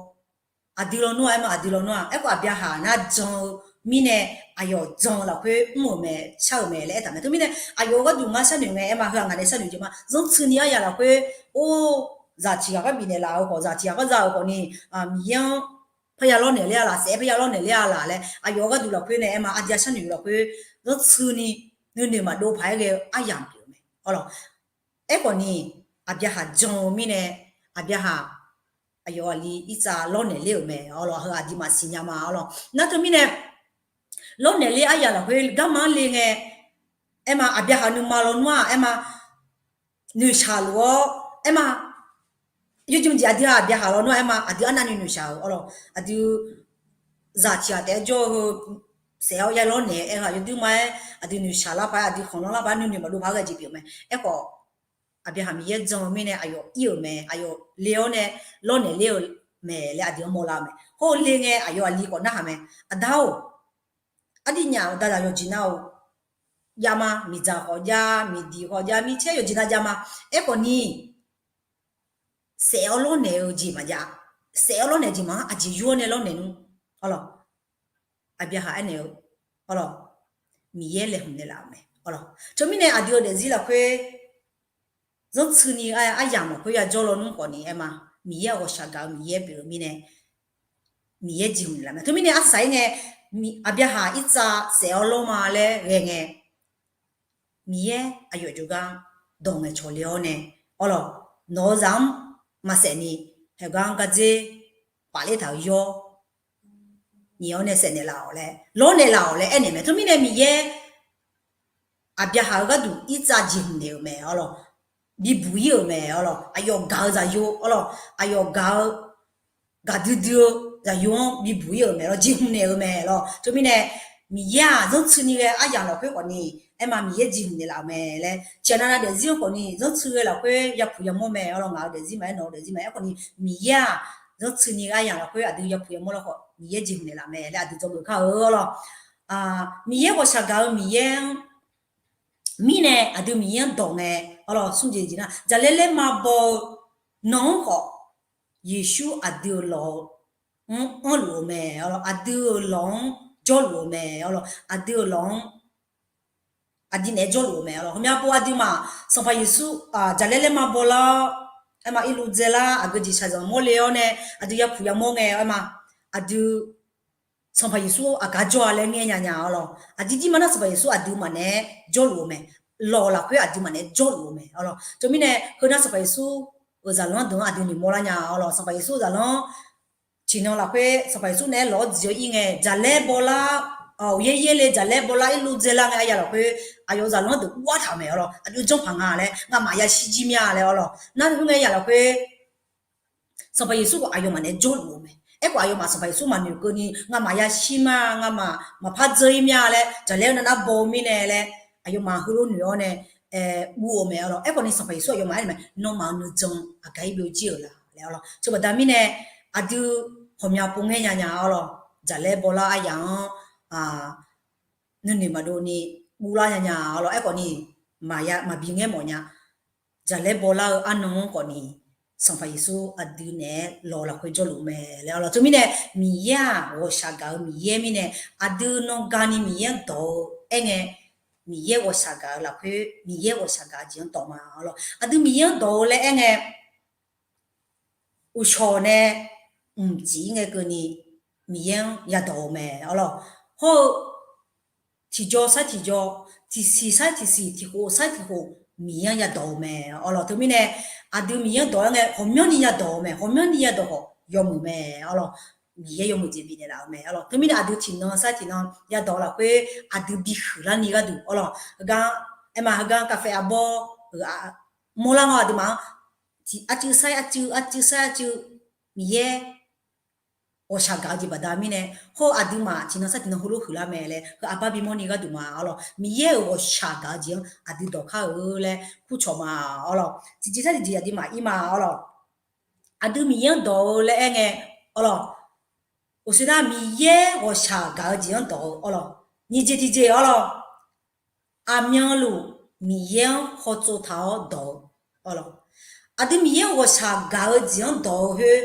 aqdui lawnmr-aq, aerma aqdui lawnmr-aq, aerkhawf Aqbyaqhaq nar jan-eu mirnae, aqyawf jan-eu lafkhoer mr-euq mae, shar-euq mae laer aertaq mae. Teumirnae aqyawf-euq gharduq ngar sharnoeq ngae aerma heu-aq ngaq nae sharnoeq jeq ma. Zanrtsuini aryamq lafkhoer, or, zaq tiqghaq gar bifnaeq laf-euq khawf, zaq tiqghaq gar za-euq khawf ni, Miqyaer-anr parya lawrnaeq ler-a laf, saef-aer parya lawrnaeq ler-a laf laer aqyawf-euq gharduq lafkhoer nae aerma aqdui-aq sharnoeq-eu lafkhoer, zanrtsuini nuinoeq maqdov paq-aer ghae-eu aryamq pyeuf-eu mae, arlawq. Aerkhawf ni, Aqbyaqhaq jan-eu mirnae, Aqbyaqhaq aqyawf aqli irtsav lawrnaeq ler-euq mae, arlawq. Heu aqduimaf siqnya ma, arlawq. Nar teumirnae lawrnaeq ler aryamq lafkhoer garma-anr le ngae, aerma Aqbyaqhaq nuima lawnmr-aq, aerma noeqshaq luf-awr, aerma yawjeq jeq aqdui-aq Aqbyaqhaq lawnmr-aq, aerma aqdui arnavni noeqshaq-euq, arlawq. Aqdui zaq tiqghaq taef-aer jawr-eu heu saef-awr ya lawrnaeq-aer ghaq yawduir ma-aer aqdui noeqshaq lar paq-aer, aqdui khanqlanr lar paq-aer nuinoeq maqdov paq-aer ghae jeq pyeuf mae. Aerkhawf, Aqbyaqhaq Miqyaer jan-eu mirnae aqyawf ir-euq mae, aqyawf le-awr nae lawrnaeq ler-eu mae laer aqdui-anr mawrlar-eu mae. Hawr-eu le ngae aqyawf aqli khawf narhaq mae. Aqda-or, ardirnyaf-euq dazaq yawqjeq nar-or, javma, miqdzaq khawf jav, miqdiq khawf jav, micaer yawqjeq nar javma. Aerkhawf ni, saef-awr lawrnaeq-eu jeq maqjav. Saef-awr lawrnaeq jeq maqanr, aqjeq yur-awr nae lawrnaeq nmr, arlawq. Aqbyaqhaq aernaeq-eu, arlawq, Miqyaer laeqhmq naeqlaf-euq mae, arlawq. Teumirnae aqdui-eu daefzir lafkhoer zanrtsuini aryamq lafkhoer yajawr lawnmr khawf ni aerma, Miqyaer-aq ghawqshaq gaq-eu Miqyaer pyeuf-eu mirnae, Miqyaer jeqhmq naeqlaf mae. Teumirnae arsaq-ir ngae, Aqbyaqhaq irtsav saef-awr lawr ma laer ghae ngae, Miqyaer aqyawf jawrgar dawq ngaeqcawq le-awr nae, arlawq, nawq-eu zaq-anr maqsaef ni, haeqgar-anr gardzer pafler taq-euq yawr nyiq-awr nae saef naeqlaf-awq laer, lawrnaeq laf-awq laer aernaeq mae. Teumirnae Miqyaer Aqbyaqhaq-eu gharduq irtsav jeqhmq naeq-euq mae, arlawq. bibuq ir-euq mae arlawq. Aqyawf gaq-eu zaqyo arlawq, aqyawf gaq-eu gaqdui dui-eu zaqyo-anr bibuq ir-euq mae lawr, jeqhmq naeq-euq mae lawr. Teumirnae Miqyaer-aq zanrtsuini ghae aryamq lafkhoer khawfni, aerma Miqyaer jeqhmq naeqlaf-euq mae laer tiqghaq navnav daefzir-anr khawfni zanrtsuini ghae lafkhoer yapuq yamawr mae arlawq. Ngaq-euq daefzir maqaer, nawq-eu daefzir maqaer khawfni, Miqyaer-aq zanrtsuini ghae aryamq lafkhoer aqdui yapuq yamawr lar khawf Miqyaer jeqhmq naeqlaf mae laer aqdui dzawgeuf kar-eu arlawq. Miqyaer ghawqshaq gaq-eu Miqyaer-anr mirnae aqdui Miqyaer-anr dawq ngae arlawq, smr jeq jeq nar jaqlaer laer ma baw-eu nan-anr khawf Yeqsur aqdui-euq lawq-anr anrluf-eu mae arlawq, aqdui-euq lawq-anr jawrluf-eu mae arlawq, aqdui-euq lawq-anr aqdui naeq-aer jawrluf-eu mae arlawq. Heumyav pov aqduimaf Sanqpaq Yeqsur jaqlaer laer ma baw lar-awr, aerma irluv dzae lar, aqgeu jeqshaq zanq mawrle-awr nae aqdui yapuq yamawr ngae aerma, aqdui Sanqpaq Yeqsur aqgar jawr-a laer ngae nya nya arlawq. Aqdui dirma nar Sanqpaq Yeqsur aqduimaf naeq-aer jawrluf-eu mae, lawq lafkhoer aqduimaf naeq-aer jawrluf-eu mae arlawq. Teumirnae heunar Sanqpaq Yeqsur-euq zaqlanr deuq-anr aqdui noeqmawr lar nya arlawq. Sanqpaq Yeqsur zaqlanr tiqnan lafkhoer Sanqpaq Yeqsur naeq-aer lawq-awr dziq-eu ir ngae, jaqlaer baw lar, awq yaer yaer le jaqlaer baw lar irluv dzae lar ngae aryamq lafkhoer aqyawf-euq zaqlanr deuq ur-ar taq-euq mae arlawq. Aqjox janrpaq nga laer, ngamaf yashir jir mir-a laer arlawq. Nar khoer ngae aryamq lafkhoer Sanqpaq Yeqsur khawf aqyawfmaf naeq-aer jawrluf-eu mae. Aerkhawf aqyawfmaf Sanqpaq Yeqsur maqnoeq keuvni, ngamaf yashir ma, ngamaf maqpar dzeur ir mir-a laer jaqlaer-eu navnar baw-eu mirnae laer, aqyawfmaf heulof noeq-awr nae guv-eu mae arlawq. Aerkhawf ni Sanqpaq Yeqsur aqyawfmaf aernaeq mae, nawmaf-euq nuijan aqgar ir byovjir-euq la laer arlawq. Teubaqda mirnae aqdui ghawqmya pov ngaer nya nya arlawq. Jaqlaer baw lar aryamq-anr nuinoeq maqdov ni guv lar nya nya arlawq. Aerkhawf ni maqbi ngaer mawf nya. Jaqlaer baw lar-eu arnan-anr khawf ni Sanqpaq Yeqsur aqdui naeq-aer lawq lafkhoer jawrluf mae laer arlawq. Teumirnae Miqyaer-aq ghawqshaq gaq-eu Miqyaer mirnae, aqdui nan gani Miqyaer-anr dawq-eu aerngae, Miqyaer ghawqshaq gaq-eu lafkhoer Miqyaer ghawqshaq gaq-eu jeq-anr dawq ma arlawq. Aqdui Miqyaer-anr dawq-eu laer aerngae, uqshawq nae mqcif-ir ngae keuvni Miqyaer-anr yadawq-eu mae arlawq. Hawr-eu tiqjawr sar tiqjawr, tiqsiq sar tiqsiq, tiqkhof sar tiqkhof, Miqyaer-anr yadawq-eu mae arlawq. Teumirnae aqdui Miqyaer-anr dawq-aer ngae ghawqmyanrni yadawq-eu mae, ghawqmyanrni yadawq khawf yawmuiq mae arlawq. Miqyaer yawmuiq jeq bifnaeq laf-eu mae arlawq. Teumirnae aqdui tiqnan sar tiqnan yadawq-eu lafkhoer aqdui bihuiq larni gharduq arlawq. Heugar aerma heugar kafev arbawr-eu mawrlar nga aqduimaf-anr tiq arcuiv sar arcuiv, arcuiv sar arcuiv, Miqyaer ghawqshaq gaq-eu jeq baqda mirnae, hawr-eu aqduimaf tiqnan sar tiqnan heulof huiqlar mae laer heu arbar bimawrni gharduq ma arlawq. Miqyaer-euq ghawqshaq gaq-eu jeq-anr aqdui dawq kar-eu laer kurcawq ma arlawq. Tiqjeq sar tiqjeq aqduimaf ir ma arlawq. Aqdui Miqyaer-anr dawq-eu laer aerngae arlawq, uqshoe nar Miqyaer ghawqshaq gaq-eu jeq-anr dawq-eu arlawq. Nyiq jeq tiqjeq arlawq, aqmyanluf Miqyaer-anr hawtsov taq-awr dawq-eu arlawq. Aqdui Miqyaer-euq ghawqshaq gaq-eu jeq-anr dawq-eu khoer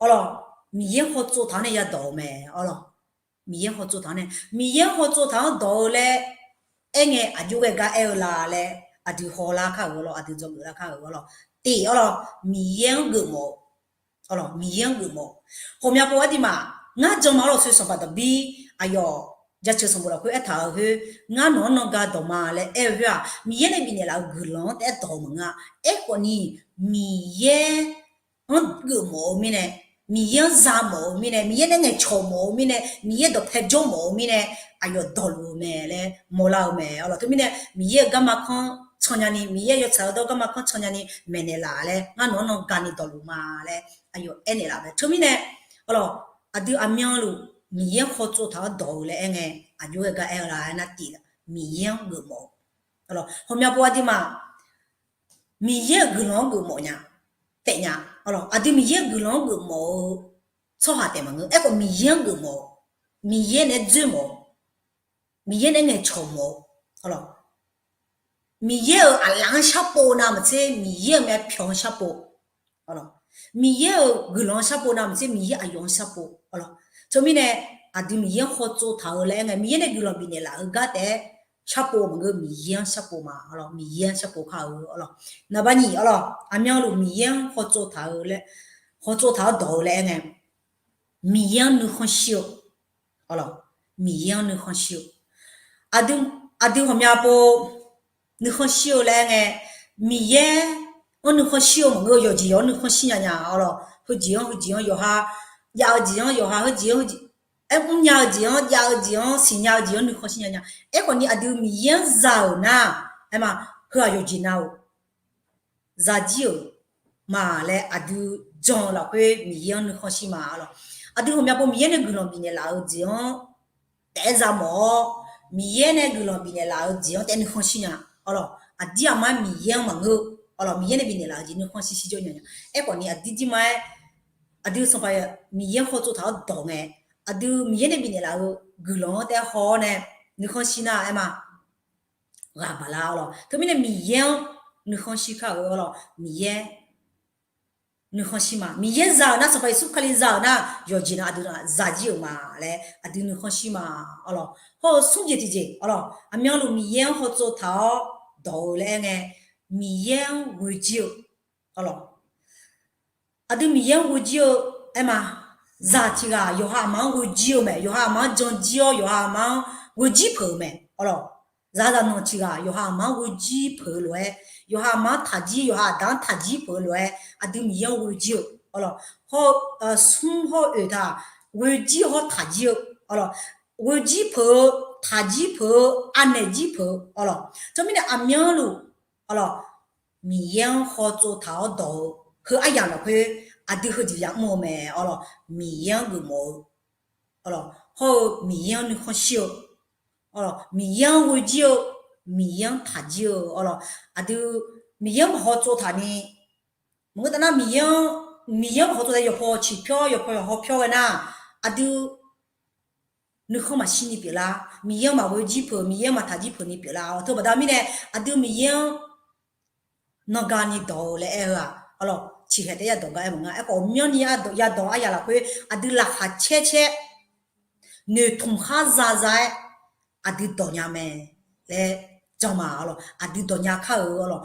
arlawq, Miqyaer-anr hawtsov taq-awr nae yadawq-eu mae arlawq. Miqyaer-anr hawtsov taq-awr nae, Miqyaer-anr hawtsov taq-awr dawq-eu laer aerngae aqjox ghae gar aer-eu la laer aqdui hawlar kar-euq arlawq, aqdui dzawgeuf lar kar-euq arlawq. Tiq arlawq, Miqyaer-anr geufmawf-eu arlawq, Miqyaer-anr geufmawf-eu. Ghawqmya pov aqduimaf ngar jan ma arlawq, soeq sanqpaq daqbir aqyawf jaceuq sanqbof lafkhoer aertaq-euq khoer, ngar nawq-anr nan ga dawq ma laer aer-eu khoer-aq, Miqyaer nae bifnaeq laf-euq guiqlanq-anr taef-aer dawq-eu maqngeur. Aerkhawf ni Miqyaer-anr geufmawf-eu mirnae, Miqyaer-anr za mawf-eu mirnae, Miqyaer nae ngaeqcawq mawf-eu mirnae, Miqyaer dawqpae jawr mawf-eu mirnae, aqyawf dawqluf-eu mae laer mawrlar-eu mae arlawq. Teumirnae Miqyaer-euq garma kanr can nyani, Miqyaer yawtsaq-eu dawr garma kanr can nyani maeqnaeq laf laer ngar nawq-anr nan gani dawqluf ma laer aqyawf aernaeq laf mae. Teumirnae arlawq, aqdui aqmyanluf Miqyaer-anr hawtsov taq-awr dawq-eu laer aerngae, aqjox ghae gar aer-eu la aernar tiq, Miqyaer-anr geufmawf-eu. Ghawqmya pov aqduimaf Miqyaer-euq guiqlanq-anr geufmawf nya, taef nya arlawq. Aqdui Miqyaer-euq guiqlanq-anr geufmawf-eu tsawrhaq taef maqngeur. Aerkhawf Miqyaer-anr geufmawf-eu, Miqyaer nae-aer dzoermawf-eu, Miqyaer nae-aer ngaeqcawq mawf-eu arlawq. Miqyaer-euq aqlaf-anr sharpov navmaqtser Miqyaer-euq myavpyawq-anr sharpov arlawq. Miqyaer-euq guiqlanq-anr sharpov navmaqtser Miqyaer aqyawf-anr sharpov arlawq. Teumirnae aqdui Miqyaer-anr hawtsov taq-eu laer aerngae, Miqyaer nae guiqlanq bifnaeq laf-eu gar taef-aer sharpov maqngeur, Miqyaer-anr sharpov ma arlawq, Miqyaer-anr sharpov kar-eu arlawq. Naqbaq nyiq arlawq, aqmyanluf Miqyaer-anr hawtsov taq-eu laer, hawtsov taq-awr dawq-eu laer aerngae, Miqyaer-anr nuikhanr shir-eu arlawq, Miqyaer-anr nuikhanr shir-eu. Aqdui, aqdui ghawqmya pov nuikhanr shir-eu laer aerngae, Miqyaer-anr nuikhanr shir-eu maqngeur, yawqjeq yawq-anr nuikhanr shir nya nya arlawq. Heujeq-anr heujeq-anr yawqha jav-eu jeq-anr yawqha, heujeq-anr heujeq, aer mrnya-eu jeq-anr, jav-eu jeq-anr, siqnya-eu jeq-anr nuikhanr shir nya nya. Aerkhawf ni aqdui Miqyaer-anr za-euq nar, aerma heu-aq yawqjeq nav-euq zajir-euq ma laer aqdui jan-eu lafkhoer Miqyaer-anr nuikhanr shir ma arlawq. Aqdui ghawqmya pov Miqyaer nae guiqlanq bifnaeq laf-eu jeq-anr taef-aer za mawf-awr, Miqyaer nae guiqlanq bifnaeq laf-eu jeq-anr taef-aer nuikhanr shir nya arlawq. Aqdir aqma-aer Miqyaer-anr maqngeur arlawq. Miqyaer nae bifnaeq laf-eu jeq nuikhanr shirshir jawr nya nya. Aerkhawf ni aqdir jirma-aer aqdui Sanqpaq Miqyaer-anr hawtsov taq-awr dawq ngae, aqdui Miqyaer nae bifnaeq laf-eu guiqlanq-anr taef-aer haw-awr nae nuikhanr shir nar aer ma. Ghaq baq lar arlawq. Teumirnae Miqyaer-anr nuikhanr shir kar-eu arlawq. Miqyaer nuikhanr shir ma. Miqyaer za-euq nar, Sanqpaq Yeqsur Kali za-euq nar, yawqjeq na aqdui zajir-euq ma laer aqdui nuikhanr shir ma arlawq. Hawr-eu smr jeq tiqjeq arlawq, aqmyanluf Miqyaer-anr hawtsov taq-awr dawq-eu laer aer ngae, Miqyaer-anr ghoejir-eu arlawq. Aqdui Miqyaer-anr ghoejir-eu aer ma. Zaq tiq ghaq yawqha aqma-anr ghoejir-eu mae. Yawqha aqma-anr janjir-awr, yawqha aqma-anr ghoejir peuq-eu mae arlawq. Zaqzaq nanq tiq ghaq yawqha aqma-anr ghoejir peuq-eu lof-aer, yawqha aqma-anr taqjir, yawqha aqda-anr taqjir peuq-eu lof-aer, aqdui Miqyaer-anr ghoejir-eu arlawq. Hawr-eu smr hawr-eu oeq taq, ghoejir hawr taqjir-eu arlawq. Ghoejir peuq-eu, taqjir peuq-eu, anaeq jir peuq-eu arlawq. Teumirnae aqmyanluf arlawq, Miqyaer-anr hawtsov taq-awr dawq-eu heu aryamq lafkhoer aqdui heujeq yamr-eu mae arlawq. Miqyaer-anr geufmawf-eu arlawq, hawr-eu Miqyaer-anr nuikhanr shir-eu arlawq, Miqyaer-anr ghoejir-eu, Miqyaer-anr taqjir-eu arlawq. Aqdui Miqyaer-anr maqhaw tsov taq ni, maqngeur taf nar Miqyaer-anr, Miqyaer-anr maqhaw tsov taq yawqpaw ciqpyawr yawqpaw yawqhaw pyawr ghae nar, aqdui nuikhanr maqshir ni pyeuflar. Miqyaer-anr maqghoejir peuq, Miqyaer-anr maqtaqjir peuq ni pyeuflar. Teubaqda mirnae aqdui Miqyaer-anr nanqgani dawq-eu laer aer-eu-aq arlawq, ciqhaeq taef-aer yadawq gar aer maqngeur. Aerkhawf aqmyanni yadawq-eu aryamq lafkhoer aqdui laqkhaq caer caer noeqtmq khar zaza-aer aqdui dawq nya mae laer jan ma arlawq. Aqdui dawq nya kar-eu arlawq.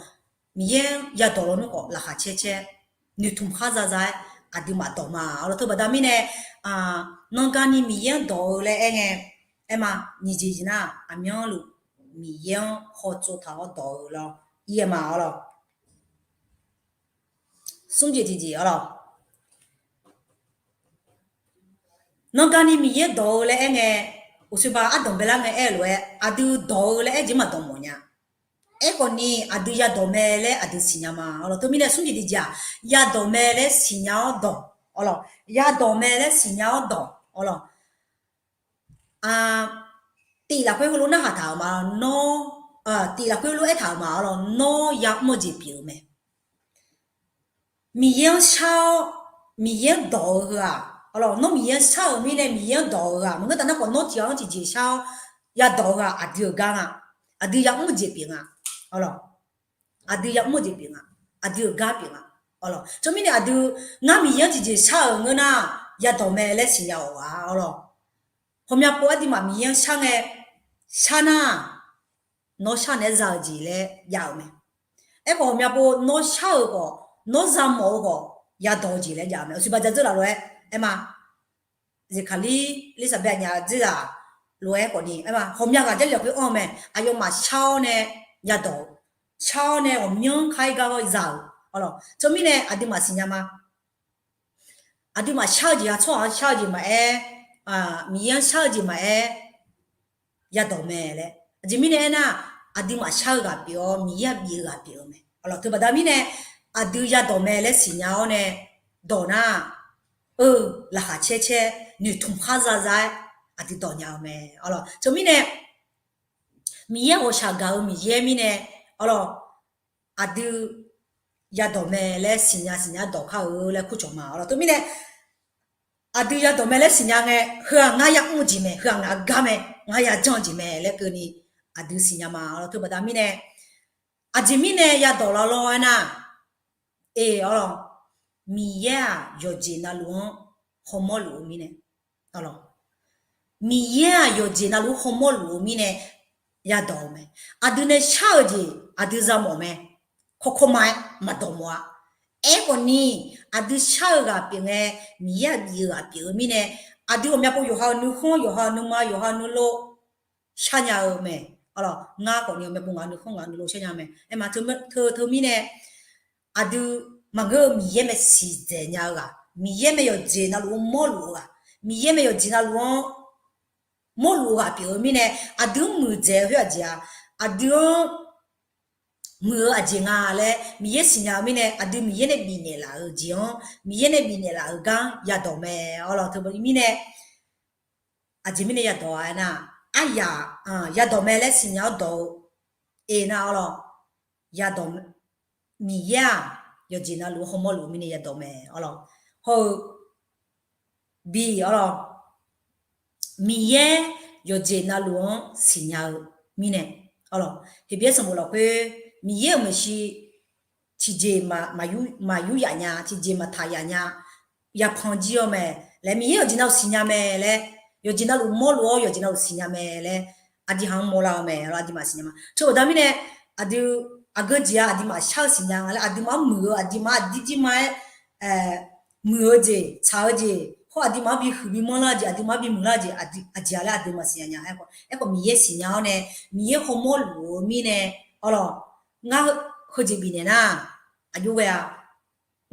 Miqyaer-anr yadawq lawnmr khawf laqkhaq caer caer noeqtmq khar zaza-aer aqduimaf dawq ma arlawq. Teubaqda mirnae nanqgani Miqyaer-anr dawq-eu laer aer ngae, aer ma, nyiq jeq jeq nar aqmyanluf Miqyaer-anr hawtsov taq-awr dawq-eu lawr ir-aer ma arlawq. Smr jeq tiqjeq arlawq. Nanqgani Miqyaer dawq-eu laer aer ngae, uqshoe ba ardanq baelar ngae aer-eu lof-aer aqdui dawq-eu laer aer jeq maqdawq mawf nya. Aerkhawf ni aqdui yadawq mae laer aqdui siqnya ma arlawq. Teumirnae smr jeq tiqjeq-aq, yadawq mae laer siqnya-awr dawq arlawq. Yadawq mae laer siqnya-awr dawq arlawq. Tif lafkhoer heulof narhaq taq-euq ma, nawr, tif lafkhoer heulof aertaq-euq ma arlawq, nawr ya'mr-eu jeq pyeuf-eu mae. Miqyaer-anr shar-awr, Miqyaer-anr dawq-eu heu-aq arlawq, nawr Miqyaer-anr shar-euq mirnae Miqyaer-anr dawq-eu ghaq maqngeur taf nar khawf nawr tiq ghaq-anr tiqjeq shar-awr yadawq-eu ghaq aqdui-euq gar nga, aqdui ya'mr-eu jeq pyeuf nga arlawq. Aqdui ya'mr-eu jeq pyeuf nga, aqdui-euq gar pyeuf nga arlawq. Teumirnae aqdui ngar Miqyaer-anr tiqjeq shar-euq ngeur nar yadawq mae laer siqnya-awq ghaq arlawq. Ghawqmya pov aqduimaf Miqyaer-anr shar ngae, shar nar nawr shar naeq-aer za-eu jeq laer jav-euq mae. Aerkhawf ghawqmya pov nawr shar-euq khawf, nawr za mawf-eu khawf yadawq-eu jeq laer jav-eu mae. Uqshoe ba dzardzeur laf lof-aer aer ma. Zeqkaqlir, Irsaqbaev aqnyaf dzerzaq lof-aer khawf ni aer ma, ghawqmya ghaq Jarlif lafkhoer anr-eu mae. Aqyawfmaf shar-awr nae yadawq-eu, shar-awr nae ghawqmyanr kar-ir gar-awr za-euq arlawq. Teumirnae aqduimaf siqnya ma. Aqduimaf shar-eu jeq-aq tsawrhaq-anr shar-eu jeq maqaer, Miqyaer-anr shar-eu jeq maqaer, yadawq mae laer. Aqjeq mirnae aernar, aqduimaf shar-eu ghaq pyeuf-awr Miqyaer-aq bif-eu ghaq pyeuf-eu mae arlawq. Teubaqda mirnae aqdui yadawq mae laer siqnya-awr nae dawq nar, eu, laqkhaq caer caer noeqtmq khar zaza-aer aqdui dawq nya-eu mae arlawq. Teumirnae Miqyaer ghawqshaq gaq-eu Miqyaer mirnae arlawq, aqdui yadawq mae laer siqnya siqnya dawq kar-eu laer kurcawq ma arlawq. Teumirnae aqdui yadawq mae laer siqnya ngae, heu-aq ngar ya'mr-eu jeq mae, heu-aq ngaq-eu gar mae, ngaq-eu yajanr-eu jeq mae laer keuvni aqdui siqnya ma arlawq. Teubaqda mirnae aqjeq mirnae yadawq laf lawr aernar, e arlawq, Miqyaer-aq yawqjeq navluf-anr hawmawr luf-eu mirnae arlawq. Miqyaer-aq yawqjeq navluf-anr hawmawr luf-eu mirnae yadawq-eu mae. Aqdui nae shar-euq jeq aqdui za mawf mae. Kawkawma-aer maqdawq mawf-a. Aerkhawf ni aqdui shar-eu ghaq pyeuf ngae, Miqyaer-aq bif-eu ghaq pyeuf-eu mirnae, aqdui ghawqmya pov yawqha-euq nuikhanr, yawqha-euq nuima, yawqha-euq nuilov sharnya-eu mae. Arlawq, ngar khawf ni ghawqmya pov ngaq-euq nuikhanr ngaq-euq nuilov sharnya-eu mae. Aer ma, teu, teu, teumirnae aqdui maqngeur-eu Miqyaer mae siqdzaeq nya-eu ghaq, Miqyaer mae yawqjeq navluf-anr mawrluf-eu ghaq, Miqyaer mae yawqjeq navluf-anr mawrluf-eu ghaq pyeuf-eu mirnae, aqdui-anr muiqdzaeq-eu khoer-aq jeq-a, aqdui-anr muiq-eu aqjeq nga laer Miqyaer siqnya-eu mirnae, aqdui Miqyaer nae bifnaeq laf-euq jeq-anr, Miqyaer nae bifnaeq laf-euq gar yadawq mae. Arlawq, teu mirnae aqjeq mirnae yadawq-a aernar, aryaq yadawq mae laer siqnya-awr dawq-eu, e nar arlawq, yadawq, Miqyaer-aq yawqjeq navluf-eu hawmawr luf-eu mirnae yadawq mae. Arlawq, hawr-eu bi arlawq, Miqyaer yawqjeq navluf-anr siqnya-eu mirnae, arlawq, Heqbyaer sanqbof lafkhoer Miqyaer-euq maeqshi tiqjeq maqyur yaf nya, tiqjeq maqtaq yaf nya, yapanq jir-awr mae laer, Miqyaer yawqjeq navluf siqnya mae laer, yawqjeq navluf mawrluf-awr yawqjeq navluf siqnya mae laer, aqdui haq-anr mawrlar-eu mae. Arlawq, aqduimaf siqnya ma. Teu baqda mirnae, aqdui aqgeu jeq-aq aqduimaf shar-eu siqnya nga laer, aqduimaf-anr muiq-eu, aqduimaf-anr aqdir jir ma-aer muiq-eu jeq, tsaq-eu jeq, hawr aqduimaf-anr bihuiq bimanr lar-eu jeq, aqduimaf-anr bimuiq lar-eu jeq, aqjeq-a laer aqduimaf siqnya nya. Aerkhawf Miqyaer siqnya-awr nae, Miqyaer hawmawr luf-eu mirnae, arlawq, ngar heujeq bifnaeq nar aqjox ghae-a,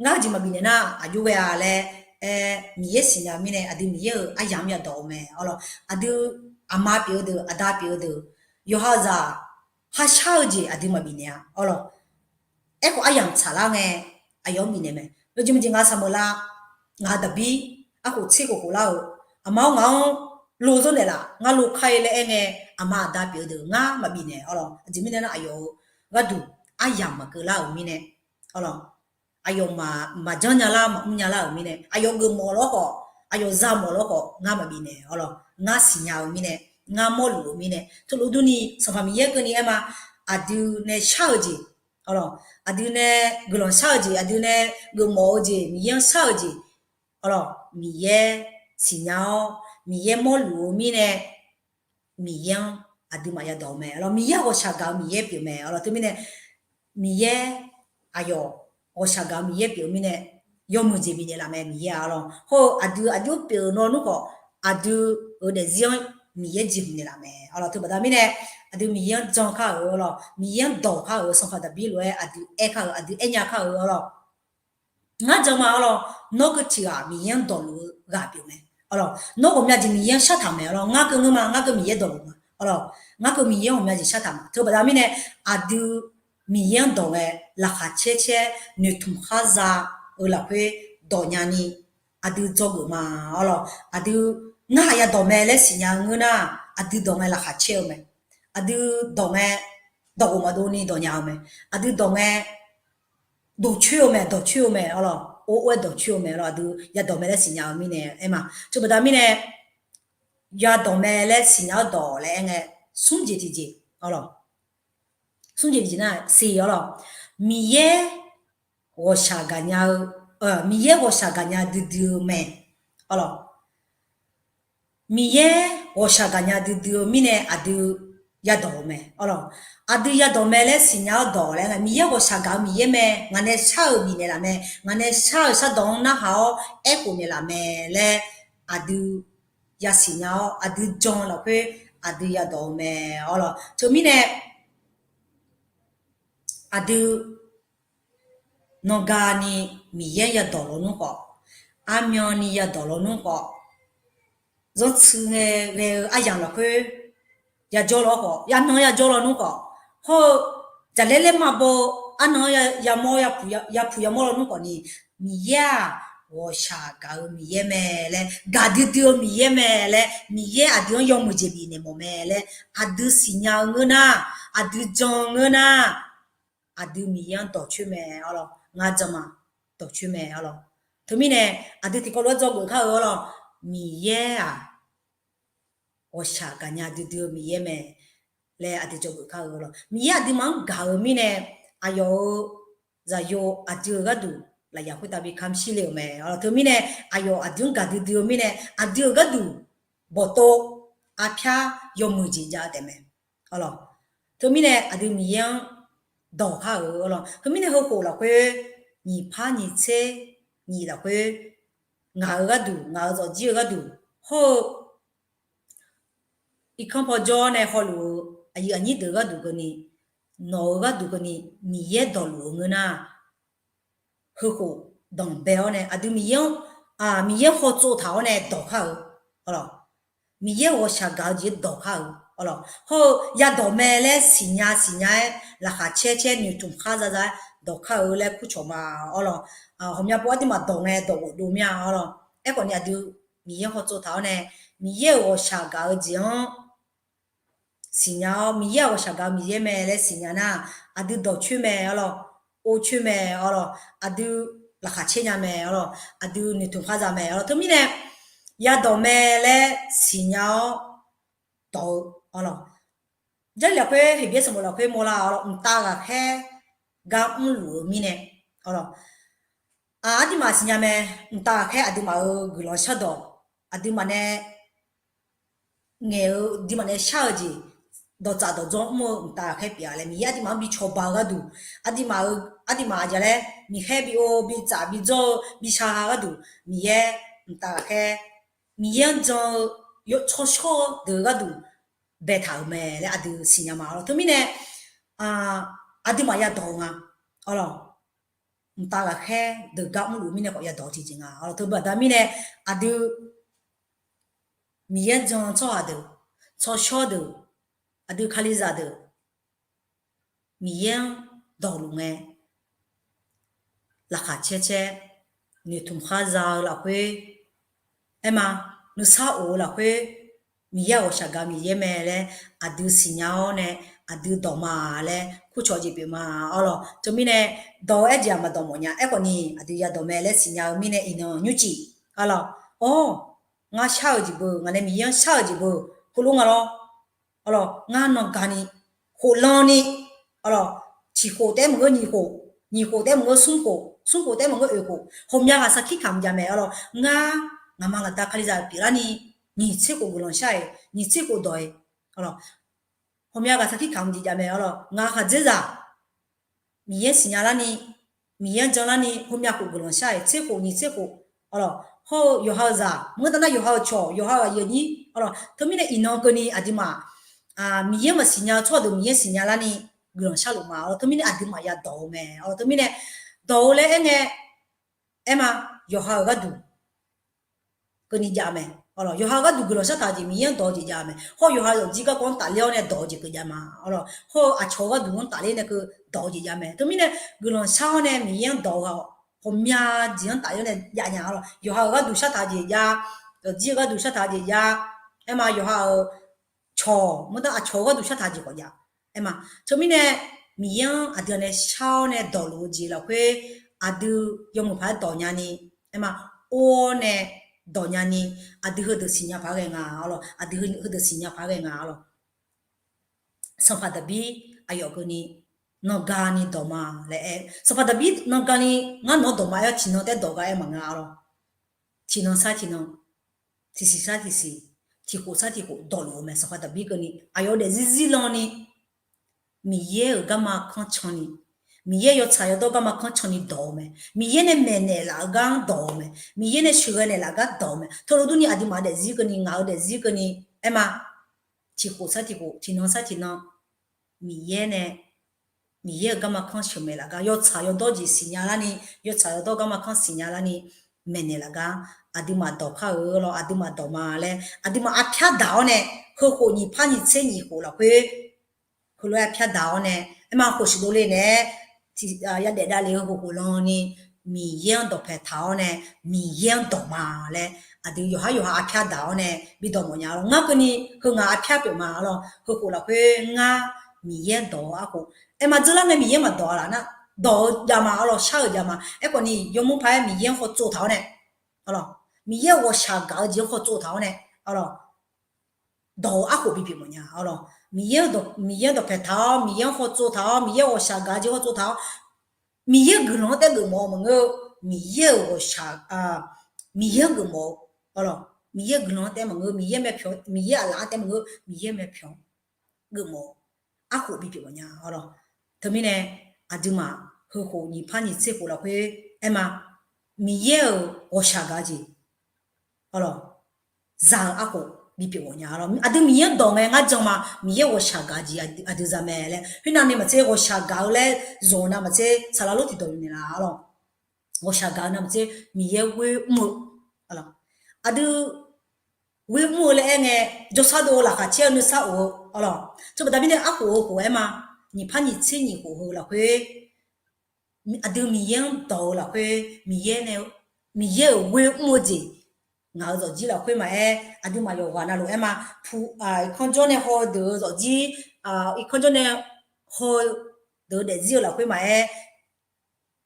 ngar heujeq maqbif naeq nar aqjox ghae-a laer aer, Miqyaer siqnya-eu mirnae aqdui Miqyaer-euq aryamq-anr yadawq-eu mae. Arlawq, aqdui aqma pyeuf-eu deuq, aqda pyeuf-eu deuq, yawqha-euq zaq kharshar-eu jeq aqdui maqbif naeq-a. Arlawq, aerkhawf aryamq tsaqlar ngae aqyawf-anr bifnaeq mae. Yawjeq maqjeq ngaq saqmeuq lar, ngaq-euq daqbir arkhof tser khof khof lar-euq, aqma-awr ngaq-anr lo zanrnaeq laf, ngar lo kar-ir laer aerngae, aqma aqda pyeuf-eu deuq ngar maqbif naeq. Arlawq, aqjeq mirnae nar aqyawf-euq gharduq aryamq maqkeuv lar-euq mirnae, arlawq, aqyawf maqjanr nya lar maqmr nya lar-euq mirnae, aqyawf geufmawf lawr khawf, aqyawf za mawf lawr khawf ngar maqbif naeq. Arlawq, ngar siqnya-eu mirnae, ngar mawrluf-eu mirnae, teulof durni Sanqpaq Miqyaer keuvni aer ma. Aqdui nae shar-eu jeq, arlawq, aqdui nae guiqlanq shar-eu jeq, aqdui nae geufmawf-eu jeq, Miqyaer-anr shar-eu jeq, arlawq, Miqyaer siqnya-awr Miqyaer mawrluf-eu mirnae, Miqyaer-anr aqduimaf yadawq-eu mae. Arlawq, Miqyaer ghawqshaq gaq-eu Miqyaer pyeuf mae. Arlawq, teumirnae Miqyaer aqyawf ghawqshaq gaq-eu Miqyaer pyeuf-eu mirnae, yawmuiq jeq bifnaeq laf mae Miqyaer-a. Arlawq, hawr-eu aqdui aqjox pyeuf-eu nawr nmr khawf, aqdui-euq daefzir-anr Miqyaer jeqhmq naeqlaf mae. Arlawq, teubaqda mirnae aqdui Miqyaer-anr jan kar-euq, arlawq, Miqyaer-anr dawq kar-euq, Sanqpaq Daqbir lof-aer aqdui aer kar-euq, aqdui aer nya kar-euq, arlawq, ngar jan ma. Arlawq, nawr keuv tiq ghaq Miqyaer-anr dawqluf-eu ghaq pyeuf mae. Arlawq, nawr ghawqmya jeq Miqyaer-anr shartaq mae. Arlawq, ngar keuv ngeur ma, ngar keuv Miqyaer dawqluf ma. Arlawq, ngar keuv Miqyaer-anr ghawqmya jeq shartaq ma. Teubaqda mirnae aqdui Miqyaer-anr dawq ngae, laqkhaq caer caer noeqtmq khar za-eu lafkhoer dawq nyani aqdui dzawgeuf ma. Arlawq, aqdui ngar haq yadawq mae laer siqnya-eu ngeur nar, aqdui dawq ngae laqkhaq caer-eu mae. Aqdui dawq ngae dawqghof maqdov ni dawq nya-eu mae. Aqdui dawq ngae dawqcoer-eu mae, dawqcoer-eu mae. Arlawq, or or-aer dawqcoer-eu mae. Arlawq, aqdui yadawq mae laer siqnya-eu mirnae aer ma. Teubaqda mirnae yadawq mae laer siqnya-awr dawq laer aer ngae, smr jeq tiqjeq, arlawq, smr jeq tiqjeq nar siq, arlawq, Miqyaer ghawqshaq gaqnya-eu, Miqyaer ghawqshaq gaqnya duidui-eu mae. Arlawq, Miqyaer ghawqshaq gaqnya duidui-eu mirnae aqdui yadawq-eu mae. Arlawq, aqdui yadawq mae laer siqnya-awr dawq laer aer ngae, Miqyaer ghawqshaq gaq-eu Miqyaer mae, ngaq nae shar-euq bifnaeq laf mae, ngaq nae shar-euq shardawq-anr narhaq-awr aerkhof naeqlaf mae laer aqdui yasiq nya-awr, aqdui jan lafkhoer aqdui yadawq-eu mae. Arlawq, teumirnae aqdui nanqgani Miqyaer yadawq lawnmr khawf, armyanni yadawq lawnmr khawf, zanrtsuiv ngae ghae-eu aryamq lafkhoer yajawr lawnmr khawf, yanan yajawr lawnmr khawf, hawr-eu jaqlaer laer ma baw-eu arnan-anr yamawr, yapuq yamawr lawnmr khawf ni, Miqyaer-aq ghawqshaq gaq-eu Miqyaer mae laer, gaqdui dui-eu Miqyaer mae laer, Miqyaer aqdui-anr yawmuiq jeq bifnaeq mawf mae laer aqdui siqnya-eu ngeur nar, aqdui jan-eu ngeur nar, aqdui Miqyaer-anr dawqcoer mae. Arlawq, ngar jan ma, dawqcoer mae. Arlawq, teumirnae aqdui tiqkawv lof-aer dzawgeuf kar-eu, arlawq, Miqyaer-aq ghawqshaq gaqnya duidui-eu Miqyaer mae laer aqdui dzawgeuf kar-eu, arlawq, Miqyaer aqduimaf-anr gaq-eu mirnae aqyawf-euq zaqyo aqdui-euq gharduq lafyaq khoertav bi kamq shir le-euq mae. Arlawq, teumirnae aqyawf aqdui-anr gaqdui dui-eu mirnae aqdui-euq gharduq bawqtov arpyar yawmuiq jeq jav-eu taef mae. Arlawq, teumirnae aqdui Miqyaer-anr dawq kar-eu, arlawq, teumirnae heukhof lafkhoer nyiq par nyiq tser nyiq lafkhoer ngaq-euq gharduq, ngaq-euq zawqjir-eu gharduq, hawr-eu irkanr paw jawr nae hawluf-eu aqyuif aqnyir deuq gharduq keuvni, nawq-euq gharduq keuvni Miqyaer dawqluf-eu ngeur nar, heukhof danqbae-awr nae aqdui Miqyaer-anr, Miqyaer hawtsov taq-awr nae dawq kar-eu, arlawq, Miqyaer ghawqshaq gaq-eu jeq dawq kar-eu, Arlawq, hawr-eu yadawq mae laer siqnya siqnya-aer, laqkhaq caer caer noeqtmq khar za za-aer dawq kar-eu laer kurcawq ma. Arlawq, ghawqmya pov aqduimaf dawq ngae dawq ghofdov mir-a. Arlawq, aerkhawf ni aqdui Miqyaer-anr hawtsov taq-awr nae, Miqyaer-euq ghawqshaq gaq-eu jeq-anr siqnya-awr, Miqyaer-aq ghawqshaq gaq-eu Miqyaer mae laer siqnya nar, aqdui dawqcoer mae. Arlawq, orcoer mae. Arlawq, aqdui laqkhaq caer nya mae. Arlawq, aqdui noeqtmq khar za mae. Arlawq, teumirnae yadawq mae laer siqnya-awr dawq-eu. Arlawq, Jarlif lafkhoer Heqbyaer sanqbof lafkhoer mawrlar-awr, mqtav ghaqkhaer gar mrluf-eu mirnae, arlawq, aqduimaf siqnya mae. Mqtav ghaqkhaer aqduimaf-euq guiqlanq shardawq, aqduimaf nae ngaeq-eu, aqduimaf nae shar-eu jeq, dawqtsaf dawqdzawr mr-eu mqtav ghaqkhaer pyeuf-a laer Miqyaer aqduimaf-anr bi cawba-eu gharduq, aqduimaf-eu, aqduimaf aqjeq laer miqkhaer bi or bi tsaf bi dzawr-eu bi shar-eu gharduq, Miqyaer mqtav ghaqkhaer, Miqyaer-anr jan-eu tsawrshawr-eu deuq-eu gharduq baetaq-euq mae laer aqdui siqnya ma. Arlawq, teumirnae aqduimaf yadawq-eu nga. Arlawq, mqtav ghaqkhaer deuq gar mrluf mirnae khawf yadawq-eu tiqjeq nga. Arlawq, teubaqda mirnae aqdui Miqyaer-anr jan-eu tsawrhaq deuq, tsawrshawr deuq, aqdui Kalizaq deuq, Miqyaer-anr dawqluf ngae, laqkhaq caer caer noeqtmq khar za-eu lafkhoer, aerma, nuisar of-eu lafkhoer, Miqyaer-aq ghawqshaq gaq-eu Miqyaer mae laer aqdui siqnya-awr nae, aqdui dawq ma laer kurcawq jeq pyeuf ma. Arlawq, teumirnae dawq-eu aerjeq-aq maqdawq mawf nya. Aerkhawf ni aqdui yadawq mae laer siqnya-eu mirnae iqnan nymrcif, arlawq, awr, ngar shar-eu jeq beu, ngaq nae Miqyaer-anr shar-eu jeq beu, heulof nga lawr. Arlawq, ngar nanqgani, khof lan ni, arlawq, tiq khof taef-aer maqngeur nyiq khof, nyiq khof taef-aer maqngeur smr khof, smr khof taef-aer maqngeur oeq khof, ghawqmya ghaq sarkir kamq jav mae. Arlawq, ngar, ngaqma ngaqda Kalizaq pyeuflarni, nyiq tser khof guiqlanq shar-iq, nyiq tser khof dawq-iq, arlawq, ghawqmya ghaq sarkir kamq jeq jav mae. Arlawq, ngaq khaqdzerzaq Miqyaer siqnya larni, Miqyaer-anr jan larni, heumyav khof guiqlanq shar-iq, tser khof nyiq tser khof, arlawq, hawr-eu yawqha-eu zaq, maqngeur taf nar yawqha-euq cawq, yawqha-euq aqyuif aqnyir, arlawq, teumirnae iqnan keuvni aqduimaf, Miqyaer maqsiq nya-eu tsawrhaq deuq Miqyaer siqnya larni guiqlanq sharluf ma. Arlawq, teumirnae aqduimaf yadawq-eu mae. Arlawq, teumirnae dawq-eu laer aerngae, aerma, yawqha-euq gharduq keuvni jav mae. Arlawq, yawqha-euq gharduq guiqlanq shartaq-eu jeq Miqyaer-anr dawq-eu jeq jav mae. Hawr yawqha yawqjir garkawv-anr tafler-awr nae dawq-eu jeq keuv jav ma. Arlawq, hawr-eu aqcawq-eu gharduq-anr tafler nae keuv dawq-eu jeq jav mae. Teumirnae guiqlanq shar-awr nae Miqyaer-anr dawq-eu ghaq-awq, ghawqmya jeq-anr tafler nae jav nya. Arlawq, yawqha-euq gharduq shartaq-eu jeq jav, yawqjir-eu gharduq shartaq-eu jeq jav, aerma, yawqha-euq cawq, maqngeur taf aqcawq-eu gharduq shartaq-eu jeq khawf jav. Aerma, teumirnae Miqyaer-anr aqdui-a nae shar-awr nae dawqluf-eu jeq lafkhoer, aqdui yawmuiq paq-aer dawq nyani, aerma, or-awr nae dawq nyani, aqdui heudeuq siqnya paq-aer ghae nga. Arlawq, aqdui heudeuq siqnya paq-aer ghae nga. Arlawq, sanqpaq Daqbir aqyawf keuvni nanqgani dawq ma laer aer. Sanqpaq Daqbir nanqgani ngar nawq-anr dawq ma aer-awr tiqnan taef-aer dawq gar aer maqngeur. Arlawq, tiqnan sar tiqnan, tiqsiq sar tiqsiq, tiqkhof sar tiqkhof dawqluf-eu mae. Sanqpaq Daqbir keuvni aqyawf-eu daefzir zirlan ni, Miqyaer-euq garma kanr can ni, Miqyaer yawtsaq yawdawr garma kanr can ni dawq-eu mae. Miqyaer nae maeqnaeq laf-eu gar-anr dawq-eu mae. Miqyaer nae sheuqghae naeqlaf gar dawq-eu mae. Teulof durni aqduimaf daefzir keuvni, ngaq-euq daefzir keuvni, aerma, tiqkhof sar tiqkhof, tiqnan sar tiqnan, Miqyaer nae, Miqyaer-euq garma kanr sheuqmaeq laf gar, yawtsaq yawdawr jeq siqnya larni, yawtsaq yawdawr garma kanr siqnya larni, maeqnaeq laf gar, aqduimaf dawq kar-eu lawr, aqduimaf dawq ma laer, aqduimaf arpyar daq-awr nae, heukhof nyiq par nyiq tser nyiq khof lafkhoer, heulof-aer arpyar daq-awr nae, aerma, khof shuif dovle naeq-aer, yadaef davle-eu heukhof lan ni, Miqyaer-anr dawqpae taq-awr nae, Miqyaer-anr dawq ma laer, aqdui yawqhar yawqha arpyar daq-awr nae bi dawq mawf nya lawr. Ngar keuvni heu ngaq arpyar pyeuf ma lawr. Heukhof lafkhoer ngar Miqyaer-anr dawq-eu arkhof, aerma, dzeurlar ngae Miqyaer maqdawq-a laf nar, dawq-eu jav ma. Arlawr, shar-euq jav ma. Aerkhawf ni yawmuiq paq-aer Miqyaer-anr khawtsov taq-awr nae, arlawr, Miqyaer-euq ghawqshaq gaq-eu jeq-anr khawtsov taq-awr nae, arlawr, dawq-eu arkhof bipyeuf mawf nya. Arlawr, Miqyaer-anr dawqpae taq-awr, Miqyaer-anr khawtsov taq-awr, Miqyaer-euq ghawqshaq gaq-eu jeq khawtsov taq-awr, Miqyaer-euq guiqlanq-anr taef-aer geufmawf-eu maqngeur-eu, Miqyaer-euq ghawqshaq, Miqyaer-anr geufmawf-eu, arlawr, Miqyaer-euq guiqlanq-anr taef-aer maqngeur, Miqyaer mae pyawq, Miqyaer aqlaf-anr taef-aer maqngeur, Miqyaer mae pyawq geufmawf-eu arkhof bipyeuf mawf nya. Arlawr, teumirnae aqduimaf heukhof nyiq par nyiq tser khof lafkhoer, aerma, Miqyaer-euq ghawqshaq gaq-eu jeq, arlawr, za-eu arkhof bipyeuf mawf nya. Arlawr, aqdui Miqyaer-anr dawq ngae ngar jan ma, Miqyaer ghawqshaq gaq-eu jeq aqdui za mae laer khoernav ni maqtser ghawqshaq gaq-eu laer zmq-eu navmaqtser saqlaq lor tiqdawq yuf naeqlaf. Arlawr, ghawqshaq gaq-eu navmaqtser Miqyaer ghoer mr-eu, aqdui ghoer mr-eu laer aerngae, jawrsar dov-eu laqkhaq caer-eu nuisar of-eu Arlawq, teubaqda mirnae arkhof-eu khof-aer ma, nyiq par nyiq tser nyiq khof heu lafkhoer, aqdui Miqyaer-anr dawq-eu lafkhoer, Miqyaer nae, Miqyaer-euq ghoer mr-eu jeq, ngaq-euq zawqjir lafkhoer maqaer, aqduimaf yawqghaq navluf-aer ma, pu, irkanr jawr nae haw-eu deuq-eu zawqjir, irkanr jawr nae haw-eu deuq-eu daefzir-eu lafkhoer maqaer,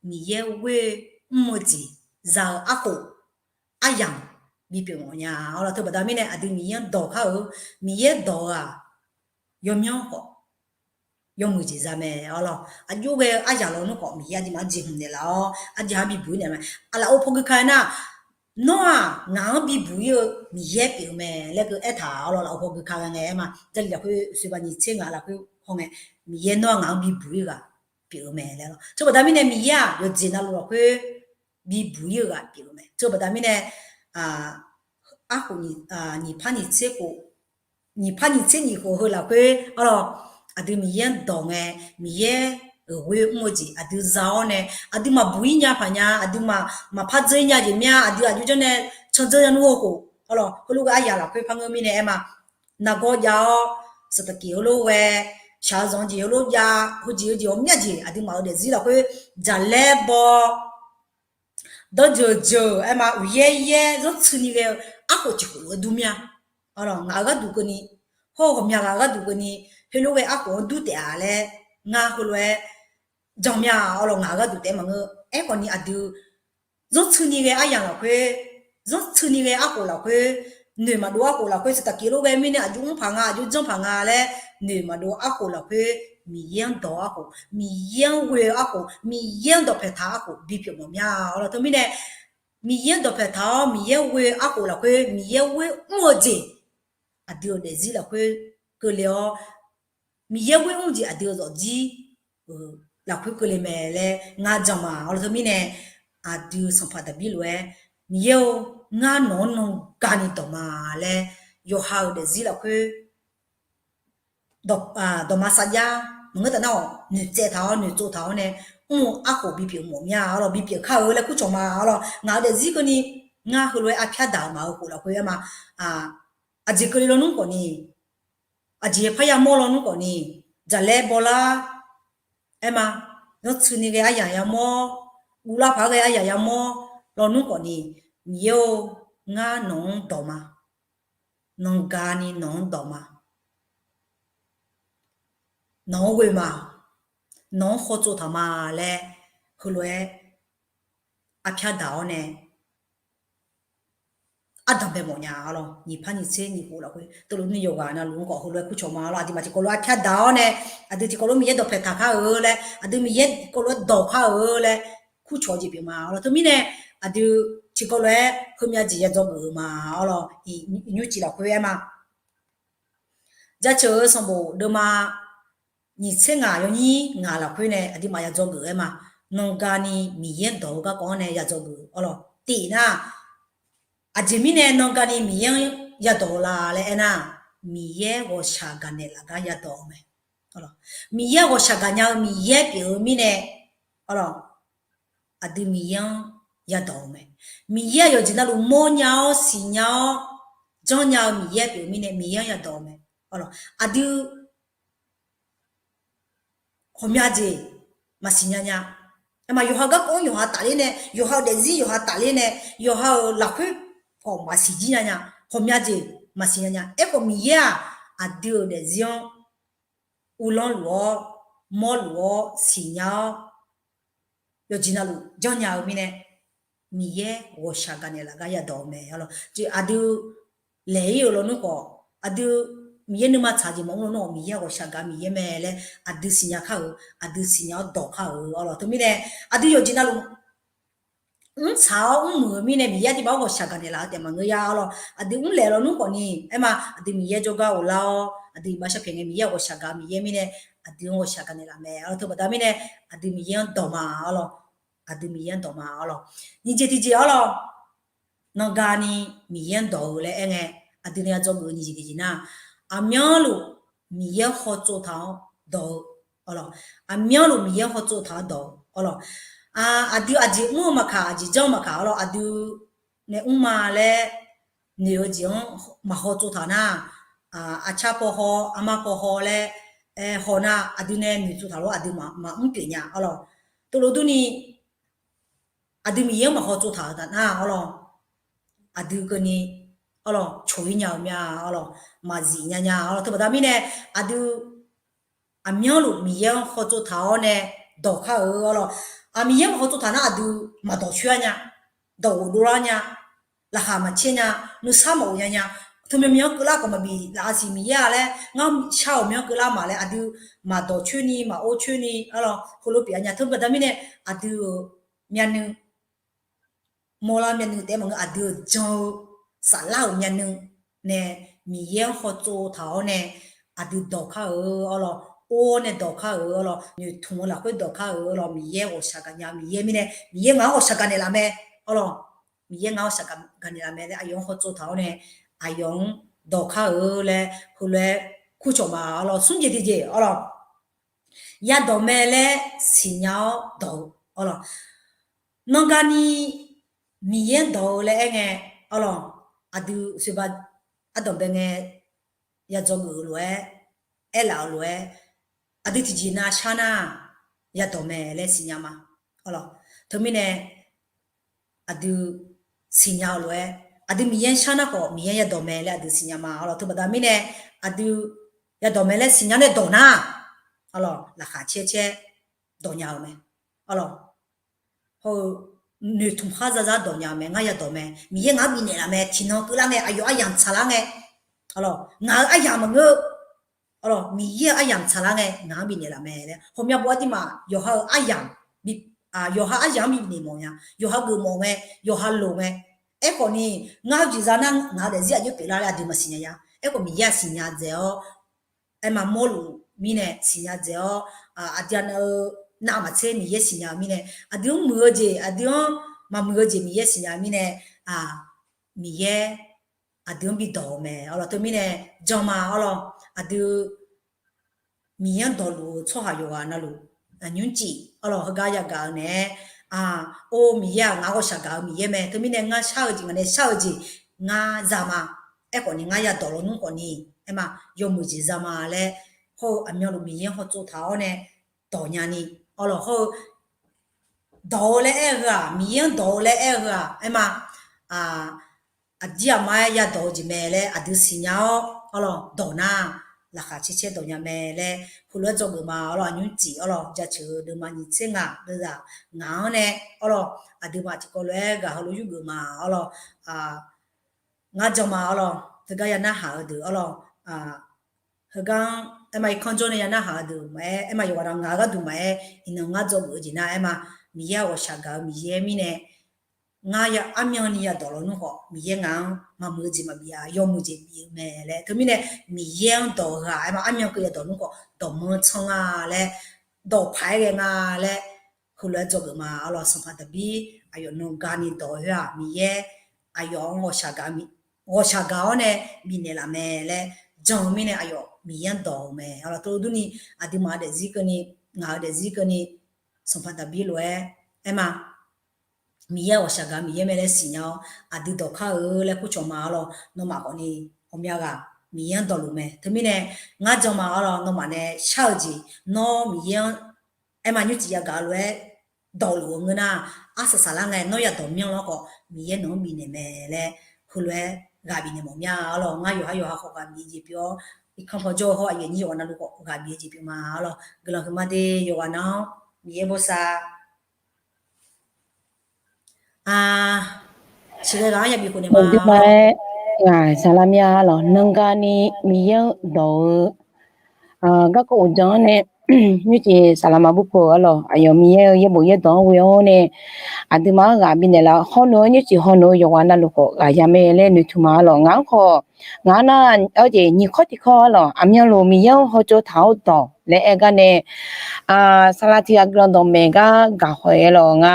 Miqyaer ghoer mr-eu jeq za-eu arkhof aryamq bipyeuf mawf nya. Arlawq, teubaqda mirnae aqdui Miqyaer-anr dawq kar-eu, Miqyaer dawq-eu-aq, yawmyanr khawf yawmuiq jeq za mae. Arlawq, aqjox ghae-eu aryamq lawnmr khawf Miqyaer aqduimaf-anr jeqhmq naeqlaf-awr, aqduimaf-anr bibuq-ir naeq mae. Aqlaf-or paw gui ka-aer nar, nawr-aq ngaq-anr bibuq-ir-eu Miqyaer pyeuf-eu mae laer keuv aertaq. Arlawq, laf-or paw gui ka ghae ngae aer ma, Jarlif lafkhoer soeqbaq nyiq tser ngaq lafkhoer haw ngae, Miqyaer nawr-aq ngaq-anr bibuq-ir ghaq pyeuf-eu mae laer lawr. Teubaqda mirnae Miqyaer-aq yawqjeq navluf lafkhoer bibuq-ir-eu ghaq pyeuf-eu mae. Teubaqda mirnae, arkhof nyiq par nyiq tser khof, nyiq par nyiq tser nyiq khof heu lafkhoer arlawq, aqdui Miqyaer-anr dawq ngae, Miqyaer-euq ghoer mr-eu jeq aqdui za-awr nae, aqdui maqbuq-ir nya paq nya, aqduimaf maqpar dzeur-ir nya jeq mya, aqdui aqjox janr nae candzeur nya nmr-eu khof arlawq, heulof ghae aryamq lafkhoer par ngeur mirnae aer ma, nargawr jav-awr, saqtaqkiq heulof ghae, shaq-eu zanq-eu jeq heulof jav, heujeq heujeq ghawqmya jeq aqduimaf-euq daefzir lafkhoer jaqlaer baw, danr jeuq jeuq aer ma, uqyaer yaer zanrtsuini ghae-eu arkhof tiq khof lof-aer dur mir-a. Arlawq, ngaq-euq gharduq keuvni, hawr-eu ghawqmya ghaq-euq gharduq keuvni, heulof ghae arkhof-anr dur taef-a laer, ngar heulof-aer jan mir-a. Arlawq, ngaq-euq gharduq taef-aer maqngeur. Aerkhawfni aqdui zanrtsuini ghae aryamq lafkhoer, zanrtsuini ghae arkhof lafkhoer, noeq maqdov arkhof lafkhoer, saqtaqkiq lof ghae mirnae aqjox mr paq nga, aqjox janr paq nga laer noeq maqdov arkhof lafkhoer, Miqyaer-anr dawq-eu arkhof, Miqyaer-anr ghoe-eu arkhof, Miqyaer-anr dawqpaeq taq-eu arkhof bipyeuf mawf mya. Arlawq, teumirnae Miqyaer-anr dawqpaeq taq-awr Miqyaer ghoe-eu arkhof lafkhoer, Miqyaer ghoer mr-eu jeq aqdui-euq daefzir lafkhoer keuvle-awr, Miqyaer ghoer mr-eu jeq aqdui-euq zawqjir lafkhoer keuvle mae laer ngar jan ma. Arlawq, teumirnae aqdui sanqpaq Daqbir lof-aer, Miqyaer-or, ngar nawq-anr nangani dawq ma laer, yawqha-euq daefzir lafkhoer dawqma sarjax maqngeur taf nar-awq, noeqtsaev taq-awr noeqtsov taq-awr nae mr-eu arkhof bipyeuf mawf mya. Arlawq, bipyeuf kar-eu laer kurcawq ma. Arlawq, ngaq-euq daefzir keuvni ngar heulof-aer arpyar daq-eu maqgeu khof lafkhoer aer ma, aqjeq keuvle lawnmr khawfni, aqjeq parya mawr lawnmr khawfni, jaqlaer bawlar aer ma, zanrtsuini ghae aryamq yamawr, guvlar paq-aer ghae aryamq yamawr lawnmr khawfni, Miqyaer-or, ngar nawq-anr dawq ma. Nangani nawq-anr dawq ma. Nawq-anr ghoe ma. Nawq-anr khawtsov taq ma laer heulof-aer arpyar daq-awr nae ardanq bae mawf nya. Arlawq, nyiq par nyiq tser nyiq khof lafkhoer teulof ni yawqghaq navluf-anr khawf heulof-aer kurcawq ma. Arlawq, aqduimaf tiqkawv lof-aer arpyar daq-awr nae, aqdui tiqkawv lof Miqyaer dawqpaeq taq kar-eu laer, aqdui Miqyaer tiqkawv lof-aer dawq kar-eu laer kurcawq jeq pyeuf ma. Arlawq, teumirnae aqdui tiqkawv lof-aer heumya jeq ya dzawgeuf-eu ma. Arlawq, nymrcif lafkhoer aer ma, Jaceuq-eu sanqbof deuvma nyiq tser ngaq yawnyir ngaq lafkhoer nae aqduimaf ya dzawgeuf-aer ma. Nangani Miqyaer-anr dawq-eu garkawv-anr nae ya dzawgeuf. Arlawq, tif nar, aqjeq mirnae nangani Miqyaer-anr ya dawq-eu la laer aernar, Miqyaer ghawqshaq gaqnaeq laf gar ya dawq-eu mae. Miqyaer ghawqshaq gaqnya-eu Miqyaer pyeuf-eu mirnae, arlawq, aqdui Miqyaer-anr ya dawq-eu mae. Miqyaer-aq yawqjeq navluf mawrnya-awr siqnya-awr janrnya-eu Miqyaer pyeuf-eu mirnae Miqyaer-anr ya dawq-eu mae. Arlawq, aqdui ghawqmya jeq maqsiq nya nya. Aerma yawqha garkawv-anr yawqha tafler nae, yawqha-euq daefzir yawqha tafler nae, yawqha-euq lafkhoer khawf maqsiq jir nya nya. Ghawqmya jeq maqsiq nya nya. Aerkhawf Miqyaer-aq aqdui-euq daefzir-anr uvlanr luf-awr, mawrluf-awr, siqnya-awr, yawqjeq navluf janrnya-eu mirnae, Miqyaer ghawqshaq gaqnaeq laf gar ya dawq-eu mae. Arlawq, aqdui laeq-ir-euq lawnmr khawf, aqdui Miqyaer nuima tsaq jeq maqmr lawnmr khawf, Miqyaer ghawqshaq gaq Miqyaer mae laer aqdui siqnya kar-euq, aqdui siqnya-awr dawq kar-euq. Arlawq, teumirnae aqdui yawqjeq navluf mrtsaq-awr mrmuiq-eu mirnae Miqyaer aqduimaf-anr ghawqshaq gaqnaeq laf-eu taef maqngeur ya. Arlawq, aqdui mrlaeq lawnmr khawfni aerma, aqdui Miqyaer jawrgar ghoflar-awr, aqdui iqbax sharpyaeq ngae Miqyaer ghawqshaq gaq Miqyaer mirnae, aqdui-anr ghawqshaq gaqnaeq laf mae. Arlawq, teubaqda mirnae aqdui Miqyaer-anr dawq ma. Arlawq, aqdui Miqyaer-anr dawq ma. Arlawq, nyiq jeq tiqjeq arlawq, nangani Miqyaer-anr dawq-eu laer aerngae, aqdui nae ya dzawgeuf-eu nyiq jeq tiqjeq nar, aqmyanluf Miqyaer-anr khawtsov taq-awr dawq-eu. Arlawq, aqmyanluf Miqyaer-anr khawtsov taq-awr dawq-eu. Arlawq, aqdui aqjeq mr-eu maqkaq, aqjeq janr-eu maqkaq, arlawq, aqdui nae mr ma laer noeq-eu jeq-anr maqkhawtsov taq nar, aqcar paw haw, armar paw haw laer, aer haw nar aqdui nae noeqtsov taq lof aqdui maqmr pyeuf nya arlawq. Teulof durni, aqdui Miqyaer-anr maqhaw tsov taq-euq taf nar arlawq, aqdui keuvni arlawq coq-ir nya-eu mya arlawq, maqzif nya nya arlawq. Teubaqda mirnae aqdui aqmyanluf Miqyaer-anr haw tsov taq-awr nae dawq kar-eu arlawq. Miqyaer maqhaw tsov taq nar aqdui maqdawq coer-ar nya, dawq ghofdov lar nya, laqkhaq maqcaer nya, nuisar maqghof nya nya, teumyanr myanr keuvlar khawf maqbif laf-a siq Miqyaer-a laer ngar shar-euq myanr keuvlar maq laer aqdui maqdawq coer ni maqor coer ni arlawq heulof pyeuf-a nya. Teubaqda mirnae aqdui-euq myavnuiv mawrlar myavnuiv taef-aer maqngeur aqdui-euq jan-eu saflar-euq myavnuiv nae Miqyaer-anr haw tsov taq-awr nae aqdui dawq kar-eu arlawq, or-awr nae dawq kar-eu arlawq, noeqtmq-eu lafkhoer dawq kar-eu arlawq, Miqyaer ghawqshaq gaqnya-eu Miqyaer mirnae Miqyaer ngaq-anr ghawqshaq gaqnaeq laf mae arlawq. Miqyaer ngaq-anr ghawqshaq gaqnaeq laf mae laer aqyawf-anr haw tsov taq-awr nae aqyawf-anr dawq kar-eu laer heulof-aer kurcawq ma arlawq, smr jeq tiqjeq arlawq. Yadawq mae laer siqnya-awr dawq-eu arlawq. Nanrgani Miqyaer-anr dawq-eu laer aerngae arlawq, aqdui soeqba ardanqbae ngae yadzawgeuf-eu lof-aer, aerlaf-eu lof-aer, aqdui tiqjeq nav shar nar yadawq mae laer siqnya ma arlawq. Teumirnae aqdui siqnya-eu lof-aer, aqdui Miqyaer-anr shar nar khawf Miqyaer-anr yadawq mae laer aqdui siqnya ma arlawq. Teubaqda mirnae aqdui yadawq mae laer siqnya nae dawq nar arlawq, laqkhaq caer caer dawq nya-eu mae arlawq. Hawr-eu noeqtmq khar zarzar dawq nya-eu mae, ngar yadawq mae, Miqyaer ngaq-anr bifnaeq laf mae, tiqnan keuvlar ngae aqyawf aryamq tsaqlar ngae arlawq, ngaq-euq aryamq maqngeur arlawq, Miqyaer-euq aryamq tsaqlar ngae ngaq-anr bifnaeq laf mae laer hawqmya bof aqduimaf yawqha-euq aryamq, yawqha aryamq-anr bifnaeq mawf nya, yawqha geufmawf ngae, yawqha loq ngae. Aerkhawf ni ngar-eu jeq za nar ngaq-eu daefzir aqjox pyeuflar laer aqdui maqsiqnya ya. Aerkhawf Miqyaer-aq siqnya dzaeq-awr, aerma mawrluf mirnae siqnya dzaeq-awr, aqdui-a nav-eu navmaqtser Miqyaer siqnya-eu mirnae, aqdui-anr muiq-eu jeq aqdui-anr maqmuiq-eu jeq Miqyaer siqnya-eu mirnae, Miqyaer aqdui-anr bidawq-eu mae arlawq. Teumirnae janma arlawq, aqdui Miqyaer-anr dawqluf-eu tsawrhaq yawqghaq navluf nymrcif arlawq heugar yagaq-eu naeq-aer, or Miqyaer-aq ngaq-anr ghawqshaq gaq-eu Miqyaer mae, teumirnae ngar shar-eu jeq ngaq nae shar-eu jeq ngar zama, aerkhawf ni ngar yadawq lawnmr khawf ni aerma yawmuiq jeq zama laer, hawr-eu aqmyanluf Miqyaer-anr haw tsov taq-awr nae dawq nyani arlawq, hawr-eu dawq-eu laer aer-eu heu-aq, Miqyaer-anr dawq-eu laer aer-eu heu-aq aerma, aqdir aqma-aer yadawq-eu jeq mae laer aqdui siqnya-awr arlawq dawq nar, laqkhaq caer caer dawq nya mae laer heulof-aer dzawgeuf ma arlawq, aqnymr cif arlawq, jaceuq-eu deuvma nyiq tser ngaq deuvzaq ngaq-anr nae arlawq, aqduimaf tiqkawv lof-aer ghaq heulof yurgeuf ma arlawq, ngar janma arlawq, teugar ya narhaq-eu deuq arlawq, heugar-anr aerma irkanr jawr nae ya narhaq-eu deuq maqaer, aerma yawqghaq nav ngaq-eu gharduq maqaer, iqnan ngar dzawgeuf-eu jeq nar aerma, Miqyaer-aq ghawqshaq gaq-eu Miqyaer mirnae, ngar armyanni yadawq lawnmr khawf Miqyaer ngaq-anr maqmuiq-eu jeq maqbif-a, yawmuiq jeq bif-eu mae laer. Teumirnae Miqyaer-anr dawq-eu ghaq aerma armyan keuv yadawq nmr khawf dawqmanr tsanr nga laer, dawqpaq-aer ghae nga laer, heulof-aer dzawgeuf ma arlawq, sanqpaq Daqbir aqyawf nangani dawq-eu khoer-aq Miqyaer aqyawf-anr ghawqshaq gaq-awr nae bifnaeq laf mae laer jan-eu mirnae aqyawf Miqyaer-anr dawq-eu mae arlawq. Teulof durni aqduimaf-eu daefzir keuvni, ngaq-eu daefzir keuvni, sanqpaq Daqbir lof-aer aerma, Miqyaer ghawqshaq gaq-eu Miqyaer mae laer siqnya-awr aqdui dawqkar-eu laer kurcawq ma arlawq, nawmaf khawfni ghawqmya ghaq Miqyaer-anr dawqluf mae. Teumirnae ngar janma arlawq, nawmaf nae shar-eu jeq, nawr Miqyaer-anr aerma nymrcif yagaq-eu lof-aer dawqluf-eu ngeur nar, arsaq saqlar ngae nawr yadawq myanr lanr khawf Miqyaer nawq-anr bifnaeq mae laer heulof-aer ghaq bifnaeq mawf mya arlawq. Ngar yawqha yawqha khawf ghaq bif-eu jeq pyeuf-awr, irkanr paw jawr-eu hawr aqyuif aqnyir yawqghaq navluf khawf ghaq bif-eu jeq pyeuf ma arlawq. Guiqlanq huiqma de yawqghaq nav-anr Miqyaer bosav Aqduimaf-aer, saqlaq mya lawq, nangani Miqyaer-anr dawq-eu garkawv uqdzan-anr nae nymrcif saqlaq ma bur peuq-eu arlawq, aqyawf Miqyaer-eu yaerbof yaerdawq-anr ghoe-awr nae aqduimaf-anr ghaq bifnaeq laf hawrnoeq-awr nymrcif hawrnoeq-eu yawqghaq navluf khawf ghaq ya mae laer noeqtmq ma arlawq. Ngaq-anr khawf, ngaq-anr nar-eu jeq nyiq kawr tiq kawr arlawq, aqmyanluf Miqyaer-anr hawtsov taq-awr dawq laer aer gar nae, saqlaq tiq ghaq guiqlanq dawqmaeq gar gaq haw-aer lawq nga.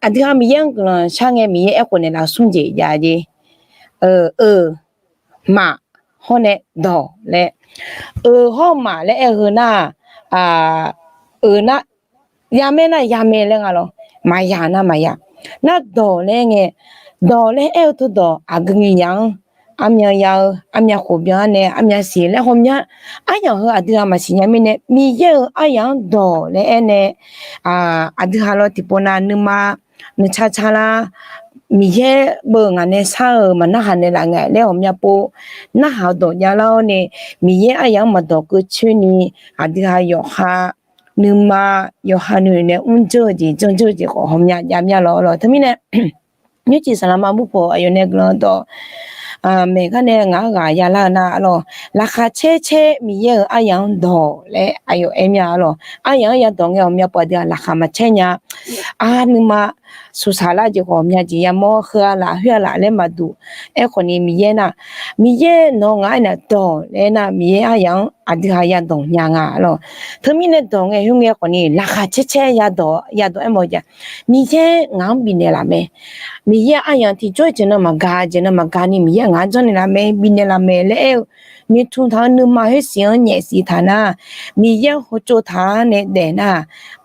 Aqdui ha Miqyaer-anr guiqlanq shar ngae Miqyaer aerkhof naeqlaf smr jeq jav jeq. Eu, maf, hawr nae dawq laer. Eu hawr maf laer aer-eu nar, eu nar, ya mae nar ya mae laer nga lawq. Maqya nar maqya. Nar dawq laer ngae, dawq laer aer-eu teudawq aqgeu ngae nya-anr armyan ya-eu, armyan khof byan-ar nae armyan siq laer hawmya. Aryamq heu aqdui ghaq maqsiq nya mirnae, Miqyaer-euq aryamq-anr dawq laer aer nae, aqdui ghaq lawr tiqpov nav nuima nuicar car lar, Miqyaer beu ngaq nae shar-euq maqnarhaq naeqlaf ngae laer hawmya pov narhaq dawq javlar-awr nae, Miqyaer aryamq-anr maqdawq keuv coer ni, aqdui ghaq yawqha nuima yawqha nuinoeq nae mrjeur-eu jeq janrjeur-eu jeq khawf hawmya javmya lawr lawr. Teumirnae nymrcif saqlaqma burpoq aqyawf nae guiqlanq dawq maeq gar nae ngaq-anr ghaq yalar-eu nar-a lawr, laqkhaq caer caer Miqyaer-euq aryamq-anr dawq laer aqyawf aer mya-a lawr. Aryamq-anr yadawq ngae hawmya pov aqdui-aq laqkhaq maqcaer nya. Nuima suqsaq lar jeq khawf hawmya jeq yamawr heu-a laf khoer-a laf laer maqduq. Aerkhawf ni Miqyaer nar, Miqyaer nawq-eu ngaq-anr aernaeq dawq laer aer nar, Miqyaer aryamq-anr aqdui ghaq yadawq nya nga lawr. Teumirnae dawq ngae khoerngae khawf ni laqkhaq caer caer yadawq yadawq aermawf-eu jeq, Miqyaer ngaq-anr bifnaeq laf mae. Miqyaer aryamq tiqjawr jeq nan maqgaq jeq nan maqgaq ni Miqyaer ngaq-anr janrnaeq laf mae, bifnaeq laf mae laer aer-eu, noeqtmq taq-eu nuima khoersiq-anr nyaefsiq taq nar, Miqyaer-anr heutsov taq-ar nae daef nar,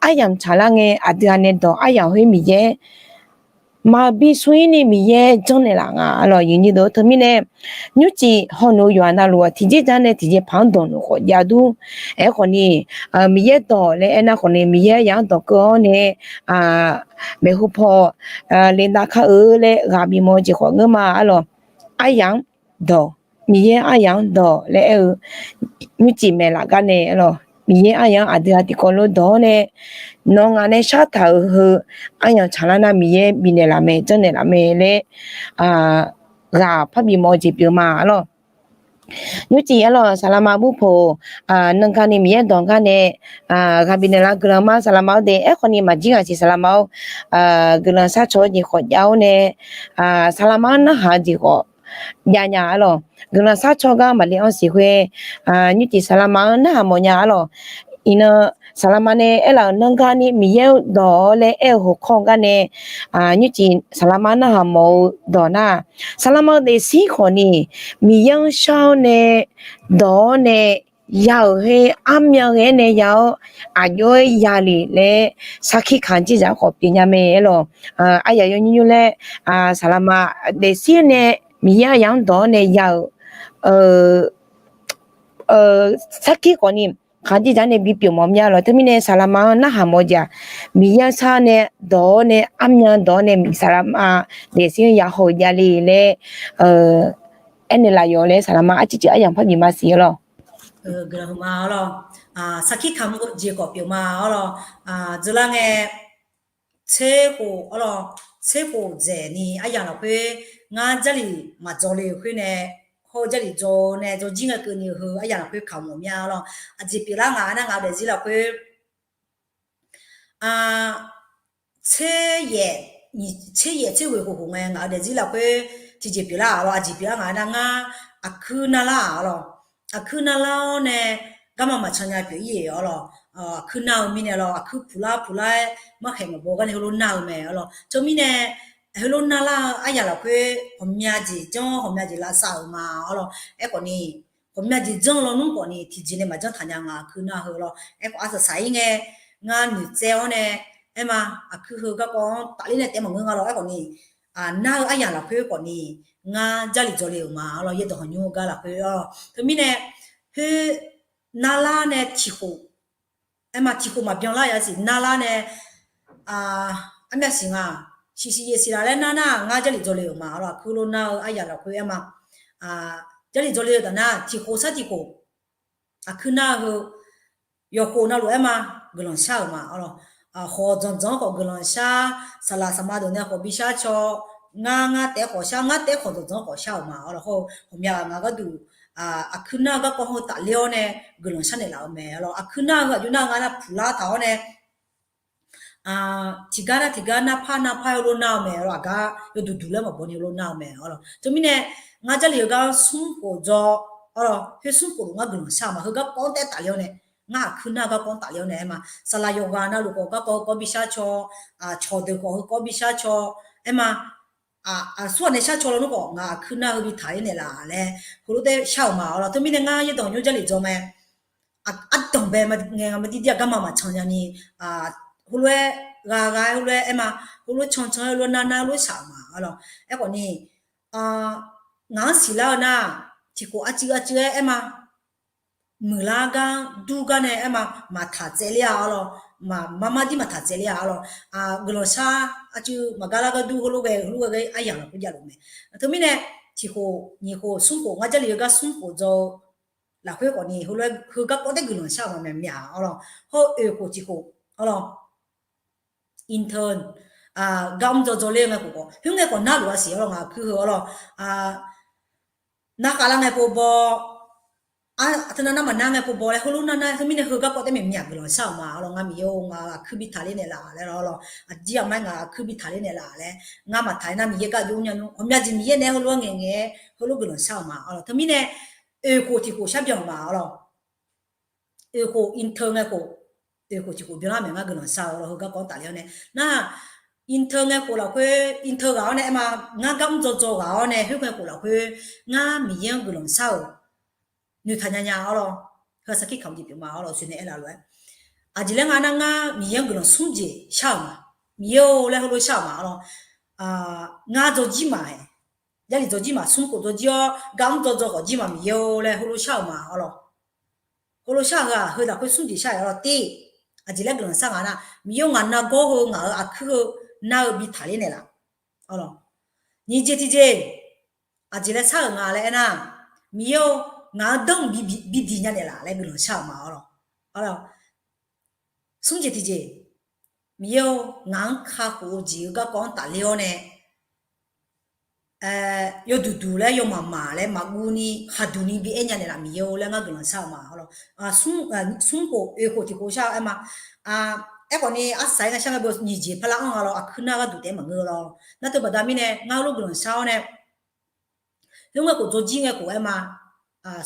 aryamq tsaqlar ngae aqdui ghaq nae dawq aryamq khoer Miqyaer maqbi smr-ir ni Miqyaer janrnaeq laf nga lawr. Yawqnyir deuq-eu teumirnae nymrcif hawnoeq-eu yawqha navluf-aq tiqjeq jar nae tiqjeq paq-anr dawq noeq khawf jav dur. Aerkhawf ni Miqyaer dawq laer aernar khawf ni Miqyaer aryamq-anr dawq keuv-awr nae maeqhu paw le dav kar-eu laer ghaq bimawf-eu jeq khawf ngeur ma-a lawr. Aryamq-anr dawq, Miqyaer aryamq-anr dawq laer aer-eu nymrcif maeqlaf gar nae-a lawr, Miqyaer aryamq-anr aqdui ghaq tiqkawv lof dawq-awr nae nawq ngaq nae shar taq-euq heu aryamq tsaqlar nar Miqyaer bifnaeq laf mae, janrnaeq laf mae laer ghaq parbi mawf-eu jeq pyeuf ma-a lawr. Nymrcif-a lawr saqlaqma burpoq nanrgaq ni Miqyaer dawq gar nae ghaq bifnaeq laf guiqlanq ma saqlaqma-awr de. Aerkhawf ni maqjir ghaq siq saqlaqma-awr guiqlanq sharcaw-eu jeq khawf jav-awr nae saqlaqma-anr narhaq-eu jeq khawf jav nya-a lawr. Guiqlanq sharcaw gar maqle-anr siq khoer nymrcif saqlaqma-anr narhaq mawf nya-a lawr. Iqnan saqlaqma nae aerlaf-euq nanrgaq ni Miqyaer-eu dawq-awr laer aer-eu hawkawr gar nae nymrcif saqlaqma narhaq mawf-eu dawq nar, saqlaqma-eu daefzir khawf ni Miqyaer-anr shar-awr nae dawq-awr nae ya-euq khoer armyan ghae-aer nae ya-awr aqjox-aer ya le laer sarkir kaq-anr jir zaq khawf pyeuf nya mae-a lawr. Aryaq yawnymr nymr laer saqlaqma daefzir nae Miqyaer aryamq-anr dawq-awr nae ya-euq sarkir khawf ni kaq-anr jir zaq nae bipyeuf mawf mya lawr. Teumirnae saqlaqma-anr narhaq mawf-eu jeq-aq, Miqyaer-anr shar nae dawq-awr nae armyan dawq-awr nae saqlaqma daefzir-anr ya haw-eu jav le laer aernaeq laf yawf laer saqlaqma arcir ceuq aryamq par bif ma siq-a lawr. Guiqlanq huiqma-a lawr. Sarkir kamq-eu jeq khawf pyeuf ma-a lawr. Dzeurlar ngae tserkhof-a lawr, tserkhof dzaeqni aryamq lafkhoer ngar Jarlif maqdzawr le-euq khoer nae, hawr-eu Jarlif dzaw nae dzawrjir ngae keuvni-eu heu aryamq lafkhoer kamq mawf mya-a lawr. Aqjeq pyeuflar ngaq nar ngaq-eu daefzir lafkhoer tser yaef, tser yaef tser ghoeq khof khof ngae ngaq-eu daefzir lafkhoer tiqjeq pyeuflar-a lawr. Aqjeq pyeuflar ngaq nar ngar aqkuir narlar-a lawr. Aqkuir narlar-awr nae garma maqcan nya pyeuf-ir-a lawr. Aqkuir nar-eu mirnae lawr, aqkuir puqlar puqlar-aer markhaeq maqbaw gar nae heulof nar-eu mae-a lawr. Teumirnae heulof narlar-eu aryamq lafkhoer ghawqmya jeq janr ghawqmya jeq lavsav-euq ma-a lawr. Aerkhawf ni ghawqmya jeq janr lawnmr khawf ni tiqjeq nae maqjanr taq nya nga aqkuir nar-eu heu lawr. Aerkhawf arsaq saq-ir ngae ngar noeqtsaev-awr nae aer ma, aqkuir heu garkawv-anr tafler nae taef maqngeur nga lawr. Aerkhawf ni nar-eu aryamq lafkhoer khawf ni ngar Jarlif dzawr le-euq ma-a lawr. Yaerdawq hawq nymr-eu gar lafkhoer-a lawr. Teumirnae khoer narlar nae tiqkhof, aer ma tiqkhof maqbyan lar ya siq narlar nae armyav siq nga, siqsiq yaef siq laf laer nar nar ngar Jarlif dzawr le-euq ma-a lawr. Aqkuir lof nar-eu aryamq lafkhoer aer ma, Jarlif dzawr le-eu taf nar tiqkhof sar tiqkhof aqkuir nar-eu heu yawqkhof navluf aer ma guiqlanq shar-euq ma-a lawr. Khawf dzanqdzanq-anr khawf guiqlanq shar, saqlaq saqma deuq nae khawf bishar caw, ngar ngar taef-aer khawf shar, ngar taef-aer khawf dzanqdzanq-anr khawf shar-euq ma-a lawr. Hawr ghawqmya ghaq nga gharduq aqkuir nar-eu garkawv heu tafler-awr nae guiqlanq sharnaeq laf-eu mae-a lawr. Aqkuir nar-eu heu aqjox nar-eu nga nar puqlar taq-awr nae tiqgar nar tiqgar narpar narpar-aer heulof nar-eu mae-a lawr. Aqgar yawduq duq laer maqbaw ni heulof nar-eu mae-a lawr. Teumirnae ngar Jarlif-eu gar smr khof dzaw-a lawr. Khoer smr khof luf ngar guiqlanq shar-euq ma. Heugar kawv-anr taef-aer tafler-awr nae ngar aqkuir nar-eu garkawv-anr tafler-awr nae aer ma, saqlaq yawqghaq navluf khawf garkawv heu kawv bishar caw, cawqdeuq khawf heu kawv bishar caw, aer ma, aqsur ghaq nae shar caw lawnmr khawf ngaq aqkuir nar-eu heu bi taqler naeqlaf laer heulof taef shar-euq ma-a lawr. Teumirnae ngar yaerdawq nymr Jarlif dzawr mae, ardanqbae ngae nga maqdir dir-a garma maqcan nya ni, heulof-aer ghaq ghaq-aer heulof-aer aer ma, heulof cancan-aer heulof nar nar heulof shaq-euq ma-a lawr. Aerkhawf ni ngaq-anr siqlar-eu nar, tiqkhof arcuiv arcuiv-aer aer ma, muiqlar gar dur gar nae aer ma, maqtaq tsaevler-a arlawr, maq mar mar dir maqtaq tsaevler-a arlawr. Guiqlanq shar arcuiv maqgar lar gar dur heulof ghae heulof ghae ghae aryamq lafkhoer javluf mae. Teumirnae tiqkhof nyiq khof smr khof ngar Jarlif-eu gar smr khof dzaw-eu lafkhoer khawfni heulof-aer heugar kawv taef guiqlanq shar-euq ma myaq myaq arlawr. Hawr-eu oeq khof tiqkhof arlawr, intern, gar mr dzaw dzaw ler ngae khof khawf, khoerngae khawf narluf-a siq arlawr, ngaq-euq kuir heu arlawr. Narkhav lar ngae pov baw, teunav nar maqnar ngae pov baw laer heulof nar nar, teumirnae heugar kawv taef myaq myaq guiqlanq shar-euq ma arlawr. Ngar Miqyaer-or, ngaq-euq aqkuir bi taqler naeqlaf laer arlawr. Aqdir aqmar ngaq-euq aqkuir bi taqler naeqlaf laer, ngar maqtaq-aer nar Miqyaer gar jov mrnya nmr, ghawqmya jeq Miqyaer naeq-aer heulof-aer ngaeq ngaeq-aer heulof guiqlanq shar-euq ma arlawr. Teumirnae oeq khof tiqkhof shar byan-euq ma arlawr. Oeq khof intern ngae khof, oeq khof tiqkhof byanlar maeq ngar guiqlanq shar-eu arlawr, heugar kawv tafler-awr nae. Nar, intern ngae khof lafkhoer, intern ghaq-awr nae aer ma, ngar gar mr dzaw dzaw ghaq-awr nae khoerngae khof lafkhoer, ngar Miqyaer-anr guiqlanq shar-euq noeqtaq nya nya arlawr. Heu sarkir kamq jeq pyeuf ma arlawr, oeqsoeq nae aerlaf lof-aer. Aqjeq laer nga nar, ngar Miqyaer-anr guiqlanq smr jeq shar-euq ma. Miqyaer-or laer heulof shar-euq ma arlawr. Ngar dzaw jir ma-aeq, Jarlif dzaw jir ma, smr khof dzaw jir-awr gar mr dzaw dzaw khawf jir ma Miqyaer-or laer heulof shar-euq ma arlawr. Heulof shar-eu heu-aq heu lafkhoer smr jeq shar-aeq arlawr. Tir, aqjeq laer guiqlanq shar nga nar, Miqyaer-or, ngaq nargawr heu ngaq-euq aqkuir heu nar-eu bi taqler naeqlaf arlawr. Nyiq jeq tiqjeq, aqjeq laer shar-euq nga laer aernar, Miqyaer-or, ngaq-anr danr bi diq nya naeqlaf laer guiqlanq shar-euq ma arlawr. Smr jeq tiqjeq, Miqyaer-or, ngaq-anr kakhof-eu jeq-eu garkawv-anr tafler-awr nae, yawduq duq laer yawmaf maq laer maqguv ni khaqduq ni bi aer nya naeqlaf Miqyaer-or laer ngar guiqlanq shar-eu ma arlawr. Smr khof oeq khof tiqkhof shar-eu aer ma. Aerkhawf ni arsaq-aer ngar shar ngae bo nyiq jeq parlar anr nga lawr, aqkuir nar gharduq taef-aer maqngeur lawr. Nar teu baqda mirnae ngar heulof guiqlanq shar-awr nae, khoerngae khof dzaw jir ngae khof aer ma.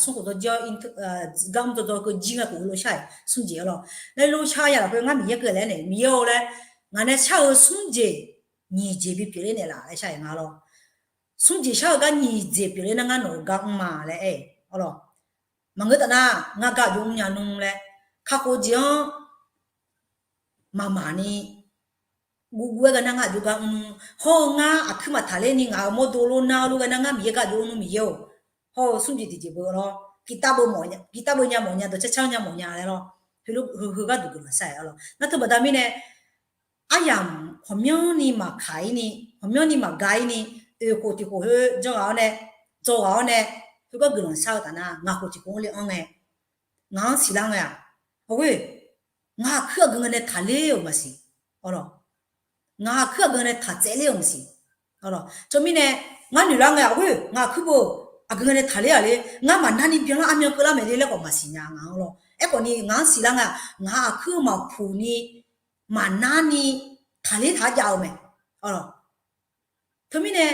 Smr khof dzaw jir-awr, gar mr dzaw dzaw keuv jir ngae khof heulof shar-aeq smr jeq arlawr. Laer lof shar ya lafkhoer ngar Miqyaer keuv laer nae, Miqyaer-or laer, ngaq nae shar-eu smr jeq nyiq jeq bi pyeufler naeqlaf laer shar-aeq nga lawr. Smr jeq shar-eu gar nyiq jeq pyeufler nar ngar nawq-eu gar mr ma laer aer-eu arlawr. Maqngeur taf nar ngar gar aqjox mrnya nmr laer, kakhof-eu jeq-anr maqmaq ni guvguv-aer ghae nar ngar aqjox gar mrnmr. Hawr-eu ngar aqkuir maqtaq ler ni ngaq-euq mawrdo lof nar-eu lof ghae nar ngar Miqyaer gar aqjox mrnmr Miqyaer-or. Hawr-eu smr jeq tiqjeq beu lawr, tiqtav beu nya mawf nya, dawqcar car nya mawf nya laer lawr. Heulof heu gharduq guiqlanq shar-aeq arlawr. Nar teu baqda mirnae, aryamq ghawqmyanrni maqkaq-ir ni, ghawqmyanrni maqga-ir ni, oeq khof tiqkhof khoer janr ghaq-awr nae, dzaw ghaq-awr nae, khoergar guiqlanq shar-eu taf nar ngaq khof tiqkhof-anr le anr ngae, ngaq-anr siqlar ngae-aq, aqghoer, ngaq aqkuir aqgeu ngae nae taqler-euq maqsiq. Ngaq aqkuir aqgeu ngae nae taq tsaevler-euq maqsiq. Teumirnae, ngar noeqlar ngae-aq, aqghoer, ngaq aqkuir beu aqgeu ngae nae taqler-aq ler, ngar maqnar ni byanlar armyan keuvlar maeq ler laer khawf maqsiq nya ngaq-anr lawr. Aerkhawf ni ngaq-anr siqlar ngae-aq, ngaq aqkuir maqpuq ni maqnar ni taqler taq-aer jav-eu mae. Teumirnae,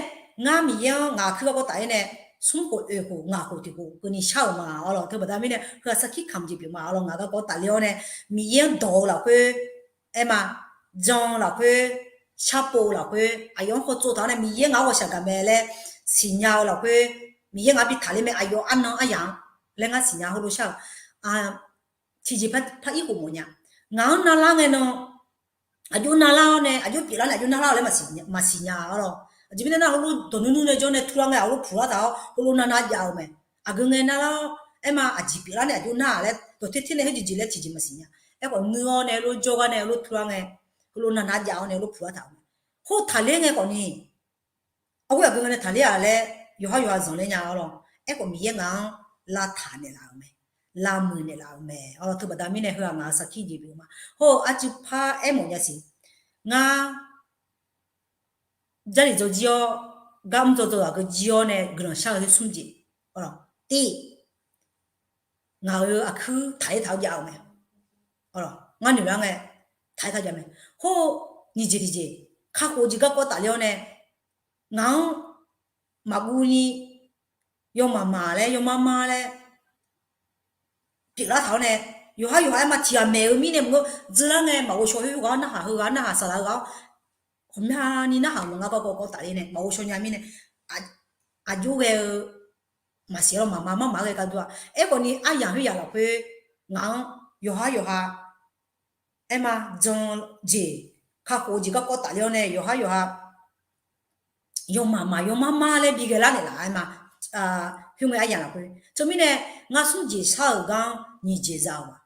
ngar Miqyaer-anr ngaq aqkuir garkawv taf-aer nae, smr khof oeq khof ngaq khof tiqkhof keuvni shar-euq ma arlawr. Teubaqda mirnae heu-aq sarkir kamq jeq pyeuf ma arlawr. Ngaq garkawv tafler-awr nae, Miqyaer-anr dawq-eu lafkhoer, aer ma, jan-eu lafkhoer, sharpov-eu lafkhoer, aqyawf-anr khawtsov taq-awr nae Miqyaer ngaq-anr ghawqshaq gaqmae laer siqnya-eu lafkhoer, Miqyaer ngaq-anr bi taqler mae aqyawf arnan aryaq-anr laer ngar siqnya heulof shar-euq. Tiqjeq par ir khof mawfnya. Ngaq-anr navlar ngae nan, aqjox navlar-awr nae aqjox pyeuflar nae aqjox navlar-awq laer maqsiq nya arlawr. Aqjeq mirnae nar heulof dawq nuinui nae jawr nae turlar ngae aqlof puqlar taq-awr heulof navnav jav-eu mae. Aqgeu ngae navlar-awr aer ma aqjeq pyeuflar nae aqjox nar-aq laer dawq ter ter nae khoerjeq jeq laer tiqjeq maqsiq nya. Aerkhawf ngeur-awr nae heulof jawrgar nae heulof turlar ngae, heulof navnav jav-awr nae heulof puqlar taq-euq mae. Khoer taqler ngae khawfni, aqghoer aqgeu ngae nae taqler-aq laer yawqhar yawqha zanqler nya arlawr. Aerkhawf Miqyaer ngaq-anr lavtaq naeqlaf-euq mae, lavmuiq naeqlaf-euq mae arlawr. Teubaqda mirnae heu-aq ngaq-euq sarkir jeq pyeuf ma. Hawr-eu arcuiv par aermawf nya siq. Ngar Jarlif dzaw jir-awr, gar mr dzaw dzaw ghaq keuv jir-awr nae guiqlanq shar-eu smr jeq. Tir, ngaq-euq aqkuir taqler taq-awr jav-eu mae. Ngar noeqlar ngae, taqler taq jav mae. Hawr-eu nyiq jeq tiqjeq, kakhof-eu jeq garkawv tafler-awr nae, ngaq-anr maqguv ni, yawmaf maq laer yawmar mar laer pyeuflar taq-awr nae, yawqhar yawqha aer ma tiqghaq maeq-eu mirnae maqngeur, dzeurlar ngae maqghov shaw khoerghaq-awr narhaq heughaq narhaq saqlaq heughaq-awr, ghawqmyani narhaq maqnga garkawv kawv tafler nae maqghov shaw nya mirnae, aqjox ghae-eu maqsiq lawr maqma marmaf ghae gar dur-a. Aerkhawfni aryamq khoeryamq lafkhoer ngaq-anr yawqhar yawqha aer ma jan jeq, kakhof-eu jeq garkawv tafler-awr nae yawqhar yawqha yawmaf maq yawmar mar laer bi ghaelar naeqlaf aer ma. khoerngae aryamq lafkhoer teumirnae, ngar smr jeq shar-euq gar-anr nyiq jeq za-euq ma.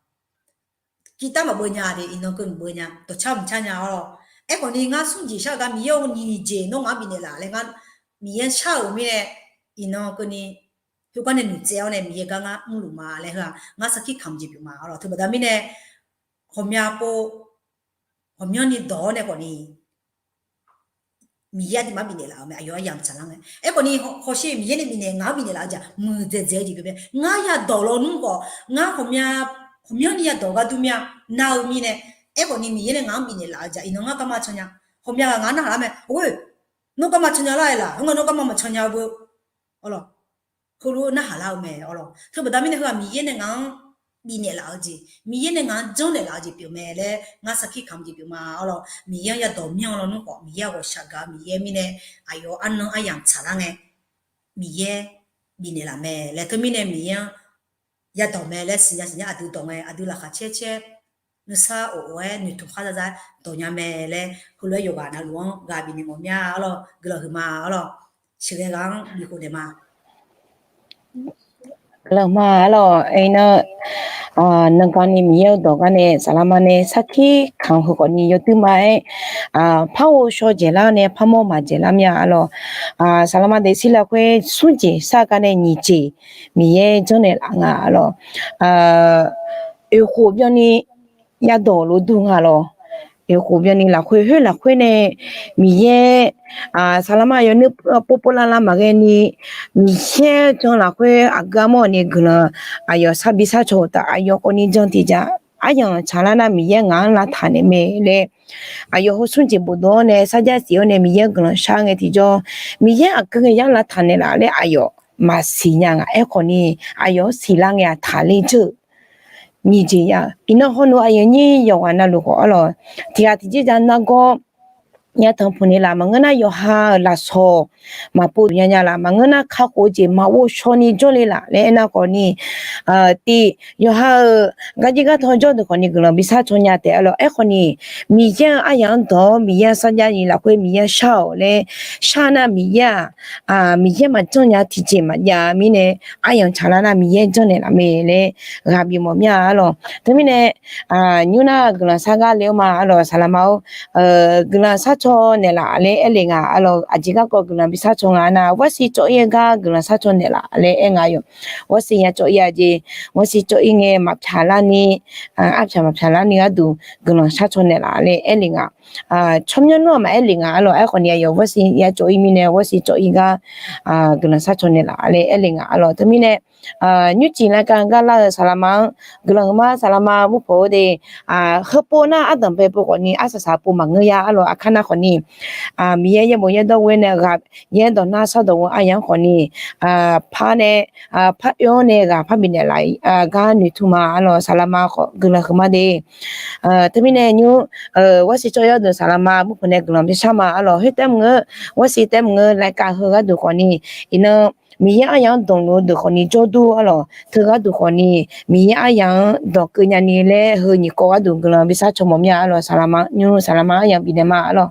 Kirtar maqbeu nya de, iqnan keuvni beu nya, dawqcar mqcar nya-awr lawr. Aerkhawf ni ngar smr jeq shar-eu gar Miqyaer-or, nyiq jeq nawr ngaq-anr bifnaeq laf laer ngar Miqyaer-anr shar-euq mirnae, iqnan keuvni khoergar nae noeqtsaev-awr nae Miqyaer gar ngar mrluf ma laer heu-aq, ngar sarkir kamq jeq pyeuf ma-awr lawr. Teubaqda mirnae, ghawqmya pov ghawqmyanrni dawq-awr nae khawf ni Miqyaer aqduimaf-anr bifnaeq laf-euq mae, aqyawf aryamq tsaqlar ngae. Aerkhawf ni hawsher Miqyaer nae bifnaeq ngaq-anr bifnaeq laf-eu jeq muiqdzaeq dzaeq-eu jeq pyeuf mae. Ngar yadawq lawnmr khawf, ngar ghawqmya, ghawqmyanrni yadawq ghardur mir-a, nar-eu mirnae. Aerkhawf ni Miqyaer nae ngaq-anr bifnaeq laf-eu jeq iqnan ngar garma caw nya. Ghawqmya ghaq ngaq-anr narhaq lar mae, oe, nawr garma caw nya lar-aer laf, heugar nawr garma maqcaw nya-eu beu, awr lawr. Heulof-aer narhaq lar-eu mae, awr lawr. Teubaqda mirnae heu-aq Miqyaer nae ngaq-anr bifnaeq laf-eu jeq, Miqyaer nae ngaq-anr janrnaeq laf-eu jeq pyeuf mae laer ngar sarkir kamq jeq pyeuf ma, awr lawr. Miqyaer-anr yadawq myanr lawnmr khawf Miqyaer-aq ghawqshaq gaq-eu Miqyaer mirnae, aqyawf arnan aryamq tsaqlar ngae, Miqyaer bifnaeq laf mae laer teumirnae Miqyaer-anr yadawq mae laer siqnya siqnya aqdui dawq ngae aqdui laqkhaq caer caer nuisar of of-aer noeqtmq khar zarzar dawq nya mae laer heulof-aer yawqghaq navluf-anr ghaq bifnaeq mawf mya, awr lawr. Guiqlanq huiqma, awr lawr. Sheuqghae ghaq-anr bikhof naeq ma. Guiqlanq ma, awr lawr. Aernar, nanqgani Miqyaer-eu dawq gar nae saqlaqma nae sarkir kamq heukhawf ni yawduir ma-aer, par ghovshaw dzaeqlar nae parmawr maqdzaeqlar mya, awr lawr. Saqlaqma daefzir lafkhoer smr jeq shar gar nae nyiq jeq Miqyaer janrnaeq laf nga, awr lawr. Oeqkhof byanni yadawq lof dur nga lawr. Oeqkhof byanni lafkhoer khoer lafkhoer nae Miqyaer, saqlaqma aqyawf nuipov pov lavlav maqghae ni, Miqyaer jan lafkhoer aqgeu armawr ni guiqlanq aqyawf sar bi sar caw-eu taf, aqyawf khawf ni jan tiqjaq aryamq tsaqlar nar Miqyaer ngaq-anr lavtaq naeq mae laer, aqyawf heu smr jeq bofdov-awr nae sarjax siq-awr nae Miqyaer guiqlanq shar ngae tiqjawr, Miqyaer aqgeu ngae yar lavtaq naeq laf laer aqyawf maqsiq nya nga. Aerkhawf ni aqyawf-anr siqlar ngae-aq taqler dzeur-eu nyiq jeq ya. Iqnan hawr nui aqyawf nyir yawqghaq navluf khawf, awr lawr, tiqghaq tiqjeq ja nargawr yatanq puq naeq laf, maqngeur nar yawqha-euq lafsawq maqpov nya nya laf, maqngeur nar kakhof-eu jeq maqghov shaw ni jawrle laf laer aernar khawf ni, tiq, yawqha-euq garjir gartawv jawr deuq khawf ni guiqlanq bi sar caw nya taef, awr lawr. Aerkhawf ni Miqyaer-euq aryamq-anr dawq-awr Miqyaer-anr sarjax ni lafkhoer Miqyaer-anr shar-awq laer shar nar Miqyaer-aq, Miqyaer maqjanr nya tiqjeq maqjav mirnae aryamq tsaqlar nar Miqyaer janrnaeq laf mae laer ghaq bif mawf mya, awr lawr. Teumirnae nymr nar guiqlanq sar gar le-awr ma, awr lawr, saqlaqma-or. Guiqlanq sar caw naeqlaf laer aer le nga, awr lawr. Aqjeq garkawv guiqlanq bi sar caw nga nar, warsiq cawv-ir-aer gar guiqlanq sar caw naeqlaf laer aer nga yawq. Warsiq ya cawv-ir-a jeq, warsiq cawv-ir ngae maqpyaq larni, arpyaq maqpyaq larni gharduq guiqlanq sar caw naeqlaf laer aer le nga. Tsawrmyanr nawr maqaer le nga, awr lawr. Aerkhawf ni aqyawf warsiq ya cawv-ir mirnae warsiq cawv-ir gar guiqlanq sar caw naeqlaf laer aer le nga, awr lawr. Teumirnae nymrcif lavkav gar lar-eu saqlaqma-anr guiqlanq huiqma, saqlaqma murpawq-eu de. Heupov nar ardanq bae pov khawf ni arsaq saq pov maqngeur ya, awr lawr. Aqkar nar khawf ni Miqyaer yaerbof yaerdawr ghoe nae ghaq yaerdawq nar sardawq ghoe aryamq-anr khawf ni par nae, par oe-awr nae ghaq par bifnaeq laf gar noeqtmq ma, awr lawr. Saqlaqma khawf guiqlanq huiqma de. Teumirnae nymr warsiq cawv-ir-awr deuq saqlaqma murpawq nae guiqlanq bishar ma, awr lawr. Khoertav maqngeur, warsiq taef maqngeur lavkav heu gharduq khawf ni, iqnan Miqyaer aryamq-anr dawq lof-eu deuq khawf ni jawrdur, awr lawr. Teu gharduq khawf ni Miqyaer aryamq-anr dawq keuv nyani laer heu nyiq kawv gharduq guiqlanq bishar caw mawf mya, awr lawr. Saqlaqma nymr saqlaqma aryamq bifnaeq ma, awr lawr.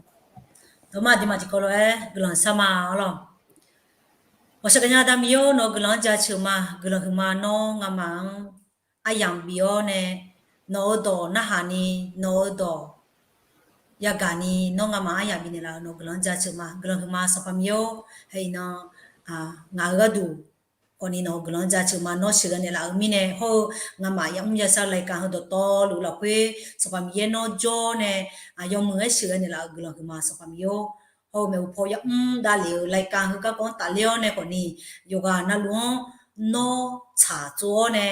Dawqma aqduimaf tiqkawv lof-aer guiqlanq shar ma, awr lawr. Ghawqshaq gaqnya Aqda Miqyaer-or, nawq-euq guiqlanq-anr jaceuq ma. Guiqlanq huiqma nawr ngamaf-anr aryamq bif-awr nae, nawq-euq dawq narhaq ni, nawq-euq dawq yagaq ni, nawr ngamaf-anr aryamq bifnaeq laf-euq nawq-euq guiqlanq-anr jaceuq ma. Guiqlanq huiqma Sanqpaq Miqyaer-or, haiq nan ngaq-euq gharduq khawf ni nawq-euq guiqlanq-anr jaceuq ma. Nawr sheuqghae naeqlaf-euq mirnae hawr-eu ngamaf yamr yashar lavkav heu dawqtawvluf lafkhoer Sanqpaq Miqyaer nawr jawr nae yawmuiq-aer sheuqghae naeqlaf-euq guiqlanq huiqma Sanqpaq Miqyaer-or, hawr-eu maeqhu paw yamr davlef-euq lavkav heu garkawv-anr tafler-awr nae khawf ni yawqghaq navluf-anr nawr tsaqtsov-awr nae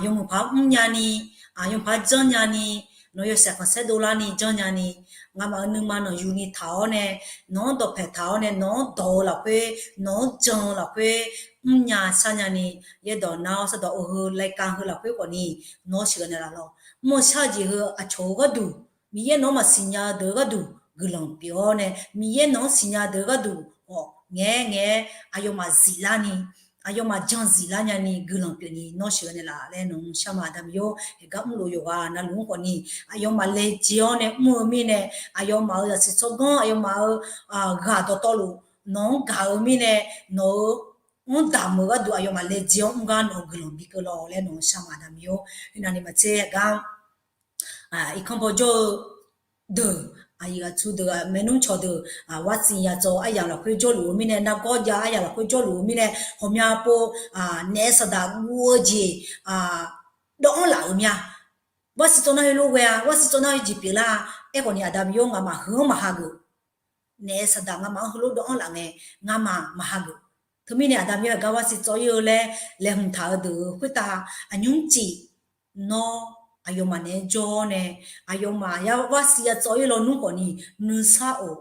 yawmuiq paq-anr mrnya ni, yawmuiq paq-anr janrnya ni, nawq-euq yawshaef khanqsaer dovlar ni janrnya ni, ngamaf-euq nuima nawq yuni taq-awr nae, nawq-anr dawqpaeq taq-awr nae, nawq-anr dawq-eu lafkhoer, nawq-anr jan-eu lafkhoer mrnya sharnya ni, yaerdawq nar-awr sardawq-eu heu lavkav heu lafkhoer khawf ni nawr sheuqghae naeqlaf lawq. Mr-eu shar-eu jeq heu aqcawq-eu gharduq, Miqyaer nawq-anr maqsiq nya-eu deuq-eu gharduq guiqlanq pyeuf-awr nae, Miqyaer nawq-anr siqnya deuq-eu gharduq khawf ngaeq-aer ngaeq-aer aqyawfmaf ziflar ni, aqyawfmaf jan ziflar nyani guiqlanq pyeuf ni nawr sheuqghae naeqlaf laer nawq-anr shar ma. Aqda Miqyaer-or, heugar mrluf yawqghaq navluf-anr khawf ni aqyawfmaf laejae-awr nae mr-eu mirnae, aqyawfmaf-euq zaqsiq tsawrganr, aqyawfmaf-euq ghaq dawqtawvluf nawq-anr gaq-eu mirnae, nawq-euq anr damq-eu gharduq aqyawfmaf laejae-awr mr gar nawq-eu guiqlanq bikeuv lawq laer nawq-eu shar ma Aqda Miqyaer-or. Iqnan ni maqtser gar irkanr baw jawr-eu deuq, aqyuif aqtsu deuq, maernmr cawqdeuq, วัคซีน ya tsawv-eu aryamq lafkhoer jawrluf-eu mirnae, nargawr jav-eu aryamq lafkhoer jawrluf-eu mirnae, ghawqmya pov naef saqdaq guv-eu jeq dawvanr laf-euq mir-a. วัคซีน tsawv nar heulof ghae-a, วัคซีน tsawv nar heujeq pyeuflar-a. Aerkhawf ni Aqda Miqyaer-or, ngamaf heu-anr maqhageuf. Naef saqdaq ngamaf-anr heulof dawvanr laf ngae, ngamaf maqhageuf. Teumirnae Aqda Miqyaer-or, gar วัคซีน tsawv-ir-eu laer laeqhmq taq-eu deuq-euq khoertav aqnymr tiq nawr aqyawfmaf naeq-aer jawr-awr nae, aqyawfmaf ya วัคซีน ya tsawv-ir lawnmr khawf ni nuisar of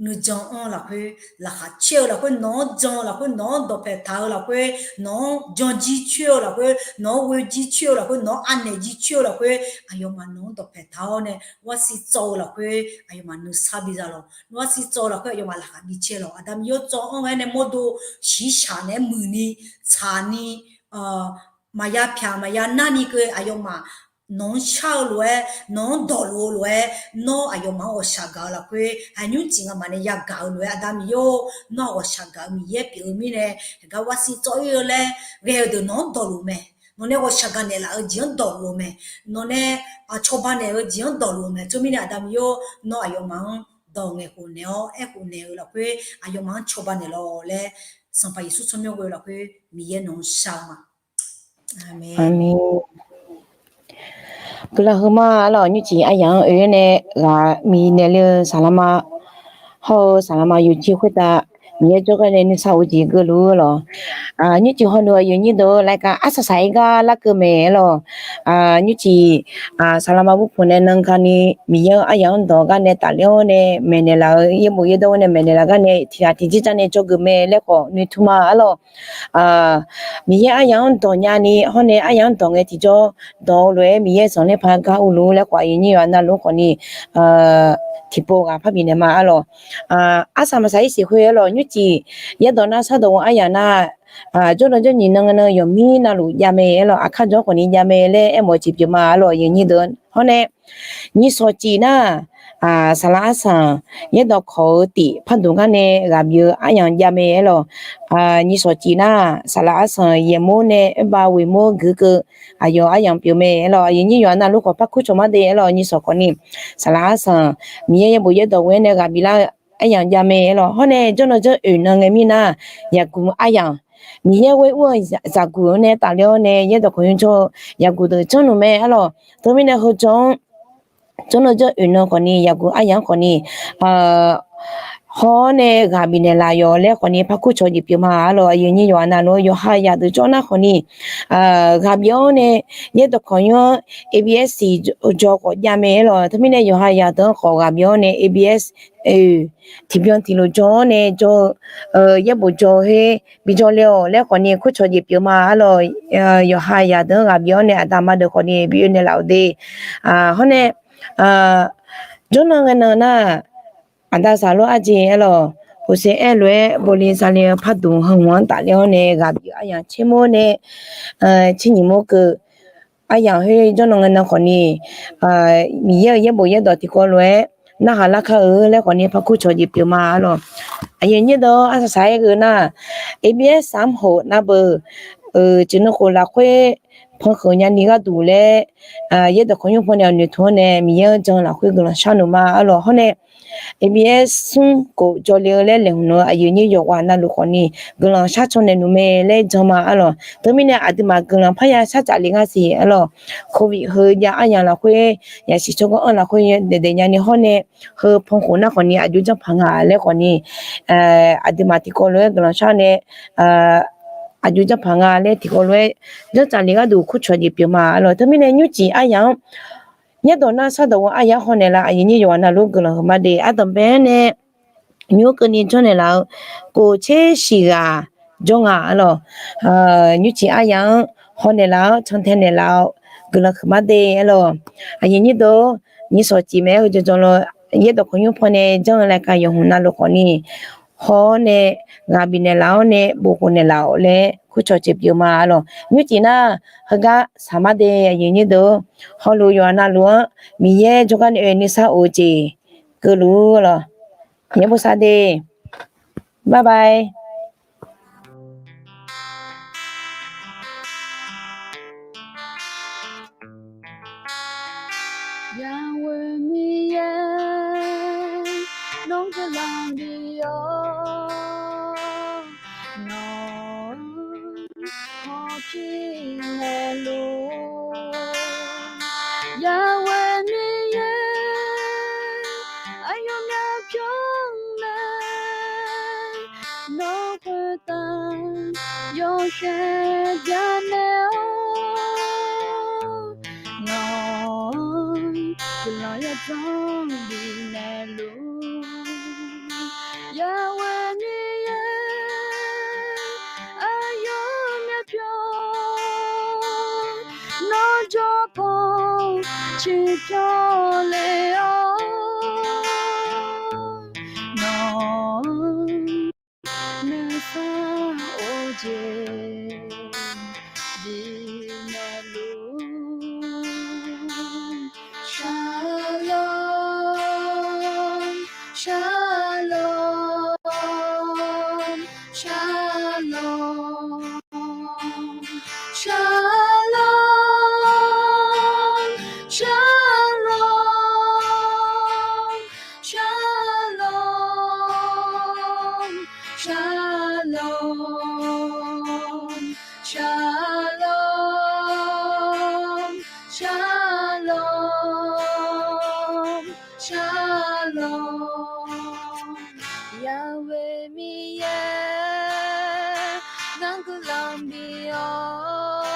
nuijan anr-eu lafkhoer, laqkhaq caer-eu lafkhoer, nawq-anr jan-eu lafkhoer, nawq-anr dawqpaeq taq-eu lafkhoer, nawq-anr janjir coer-eu lafkhoer, nawq-anr ghoejir coer-eu lafkhoer, nawq-anr anaeq jir coer-eu lafkhoer, aqyawfmaf nawq-anr dawqpaeq taq-awr nae วัคซีน tsawv-eu lafkhoer aqyawfmaf nuisar biza lawq. วัคซีน tsawv-eu lafkhoer aqyawfmaf laqkhaq bi caer lawq. Aqda Miqyaer-or, tsawv-anr ghae nae mawrdo shiqshaq naeq-aer muiqni tsaqni maqya pyaq maqya narni keuv aqyawfmaf nawq-anr shar-eu lof-aer, nawq-anr dawqluf-eu lof-aer, nawr aqyawfmaf-anr ghawqshaq gaq-eu lafkhoer, aqnymr tiq ngamaf nae yagaq-eu lof-aer, Aqda Miqyaer-or, nawr-aq ghawqshaq gaq-eu Miqyaer pyeuf-eu mirnae, gar วัคซีน tsawv-ir-eu laer ghae-eu deuq nawq-anr dawqluf mae. Nawq nae ghawqshaq gaq naeqlaf-eu jeq-anr dawqluf-eu mae. Nawq nae cawba naeq-eu jeq-anr dawqluf-eu mae. Teumirnae Aqda Miqyaer-or, nawr aqyawfmaf-anr dawq ngaeqkhof naeq-awr aerkhof naeq-eu lafkhoer aqyawfmaf-anr cawba naeqlawq laer, Sanqpaq Yeqsur tsawrmyanr ghoe-eu lafkhoer Miqyaer nawq-anr shar-eu ma. Guiqlanq heu ma arlawq. Nymrcif aryaq-anr oe-aer nae ghaq miqnaeq le-eu saqlaqma hawr-eu saqlaqma yawjir khoertav Miqyaer jawrgar nae nuisar of jeq keuvluf-eu lawq. Nymrcif hawluf-eu aqyuif aqnyir deuq-eu รายการ arsaq saq-aer gar larkeuv mae arlawq. Nymrcif saqlaqma burpoq nae nan garni Miqyaer-eu aryaq-anr dawq gar nae tafler-awr nae maeqnaeq laf-eu yaerbof yaerdawr-awr nae maeqnaeq laf gar nae tiqghaq tiqjir jar nae dzawgeuf mae laer khawf noeqtmq ma arlawq. Miqyaer aryaq-anr dawq nyani hawr nae aryaq-anr dawq ngae tiqjawr dawq-eu lof-aer Miqyaer zanqler paq gar urluf laer khawf aqyuif aqnyir yawqha navluf khawfni tiqpov ghaq parbif naeq ma arlawq. Arsaq maqsaq-ir siq khoer arlawq. Nymrcif yaerdawq nar shardawq-eu aryaq nar, jawrnan jawrnyiq nan ngae nan yawqmir navluf jav mae arlawq. Aqkar jawr khawfni jav mae laer aermawf-eu jeq pyeuf ma arlawq, aqyuif aqnyir deuq. Hawr nae nyiq shawq cif nar, saqlaq arsanq yaerdawq kawq-eu tif pardmq gar nae ghaq bif-eu aryamq jav mae arlawq. Nyiq shawq cif nar, saqlaq arsanq yaeqmawr nae oerbav ghoeqmawr guikeuv aqyawf aryamq pyeuf mae arlawq. Aqyuif aqnyir yawqha navluf khawf par kur cawq mar de arlawq. Nyiq shawq khawfni saqlaq arsanq Miqyaer yaerbof yaerdawq ghoe-aer nae ghaq biflar-eu aryamq jav mae arlawq. Hawr nae jawrnan jawr oeq nan ngae mirnav, yaqguq aryamq Miqyaer ghoer ur-eu zaqguq-anr nae tafler-awr nae yaerdawq kawq nymr jawr-eu yaqguq deuq janrluf mae arlawq. Teumirnae heu jawr-anr jawrnan jawr oeq nan khawfni yaqguq aryamq-anr khawfni hawr nae ghaq bifnaeq laf yawq laer khawfni par kur cawq jeq pyeuf ma arlawq. Aqyuif aqnyir yawqha navluf yawqha yaq deuq jawr nar khawfni ghaq bif-awr nae yaerdawq kawq nymr-anr A B S siq jawr khawf jav mae arlawq. Teumirnae yawqha yaq deuq-anr khawf ghaq bif-awr nae A B S oe tiqbyan tiqlof jawr-awr nae jawr-eu yaerbof jawr-eu her bijawr le-awq laer khawfni kur cawq jeq pyeuf ma arlawq. Yawqha yaq deuq-anr ghaq bif-awr nae aqda ma deuq khawfni bi oe naeqlaf-awq de. Hawr nae jawrnan ngae nan nar, aqda zaqlof arjeq arlawq, โฮเซ aer lof-aer บริจาค le-eu pardmq heu hmq-anr tafler-awr nae ghaq bif aryamq tser mawr nae tser nyiq mawr keuv aryamq khoer jawrnan ngae nan khawfni Miqyaer-euq yaerbof yaerdawq tiqkawv lof-aer narhaq lar kar-eu laer khawfni par kur cawq jeq pyeuf ma arlawq. Aqyuif aqnyir deuq arsaq saq-aer geu nar, A B S saq-anr hof navbeuq-euq jeq nan khof lafkhoer pankheuq nyani gharduq laer yaerdawq kawq nymr paw nae noeqtmq-anr nae Miqyaer-anr jan lafkhoer guiqlanq sharnoeq ma arlawq. Hawr nae A B S smr khof jawr le-eu laer laeqhmq-eu aqyuif aqnyir yawqghaq navluf khawfni guiqlanq shar caw naeq noeq mae laer jan ma arlawq. Teumirnae aqduimaf guiqlanq parya shar tsaf le ngar siq arlawq. Covid heu jav aryamq lafkhoer yasiq tsawrganr-anr lafkhoer daef daef nyani hawr nae heu pankhof nar khawfni aqjox janrpaq nga laer khawfni aqduimaf tiqkawv lof-aer guiqlanq shar nae aqjox janrpaq nga laer tiqkawv lof-aer janrtsaf le gharduq kur cawq jeq pyeuf ma arlawq. Teumirnae nymrcif aryamq-anr yaerdawq nar shardawq-eu aryamq haw naeqlaf aqyuif aqnyir yawqghaq navluf guiqlanq heu ma de. Ardanqbae-anr nae nymr keuvni jawr naeqlaf-eu kof tser shiq ghaq jawr nga arlawq. Nymrcif aryamq-anr haw naeqlaf-awr cantae naeqlaf-awr guiqlanq huiq mar de arlawq. Aqyuif aqnyir deuq-or, nyiq shawq cif mae-aer heu jawrjawr lawr yaerdawq kawq nymr paw nae janr-eu รายการ yawq hmq navluf khawfni haw-awr nae ghaq bifnaeq laf-awr nae bofkhof naeqlaf-awq laer kur cawq jeq pyeuf ma arlawq. Nymrcif nar heugar saq mar de aqyuif aqnyir deuq-or, hawluf yawqghaq navluf-anr Miqyaer jawrgar nae oe nuisar of-eu jeq keuvluf arlawq. Yaerbof sar de. Bye bye. Yahweh Miqyaer, nawr guiqlanq bif-awr, nawq-anr hawpir naeqluf. Yahweh Miqyaer, aqyawf myavpyawr mae, nawr khoertav yawshaef byanaeq-awr, nawq-anr guiqlanq yawdzanr bifnaeq luf. Yahweh Miqyaer, aqyawf myavpyawr, nawr jawrpaw ciqpyawr le-awr, nawq-anr nuisar of jeq bifnaeq luf. Shalom, shalom, shalom, shalom, shalom, shalom, shalom, shalom, shalom, shalom. Yahweh Miqyaer, nawr guiqlanq bif-awr,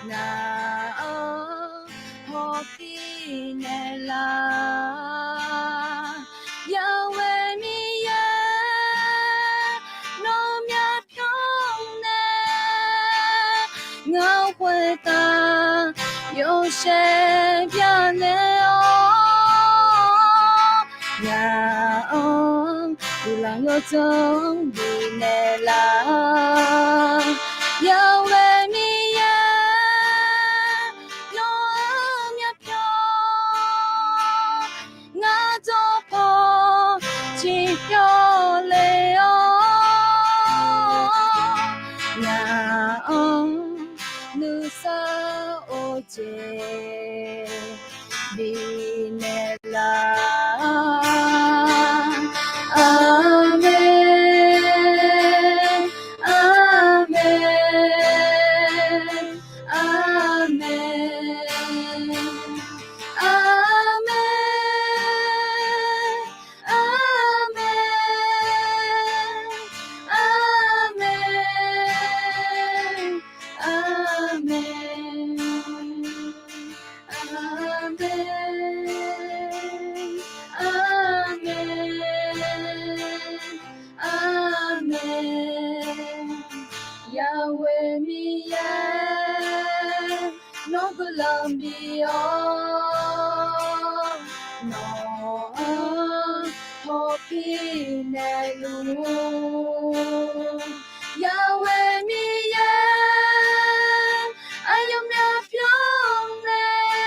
ngaq-anr hawpir naeqlaf. Yahweh Miqyaer, nawr myavpyawr nae, ngaq-anr khoertav yawshaef byanaeq-awr, ngaq-anr guiqlanq yawdzanr bifnaeq laf. Yahweh Miqyaer, nawr-anr myavpyawr, ngaq jawrpaw ciqpyawr le-awr, ngaq-anr nuisar of jeq bifnaeq laf. Aqmeq, aqmeq, aqmeq, aqmeq, aqmeq, aqmeq, aqmeq. Aqmeq, aqmeq, aqmeq. Yahweh Miqyaer, nawr guiqlanq bif-awr, nawq-anr hawpir naeqluf. Yahweh Miqyaer, aqyawf myavpyawr nae,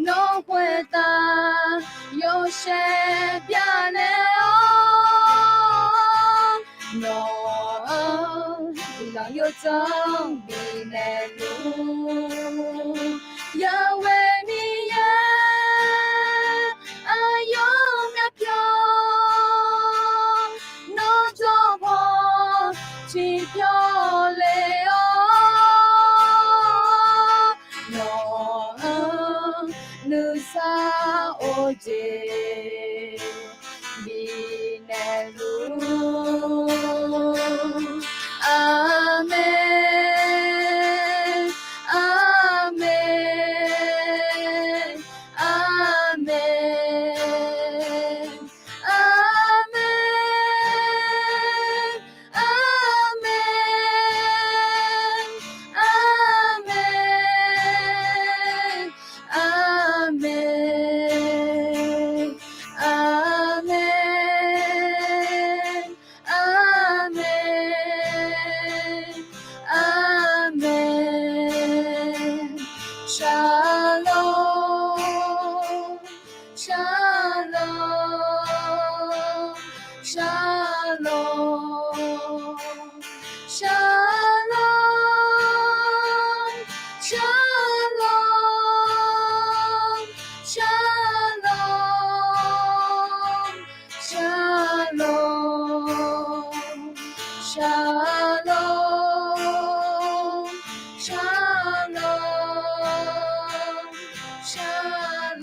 nawr khoertav yawshaef byanaeq-awr, nawq-anr guiqlanq yawdzanr bifnaeq luf. Yahweh Miqyaer, aqyawf myavpyawr, nawr jawrpaw ciqpyawr le-awr, nawq-anr nuisar of jeq bifnaeq luf. Aqmeq, aqmeq, aqmeq, aqmeq, aqmeq, aqmeq, aqmeq, aqmeq, aqmeq.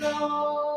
lar-awr,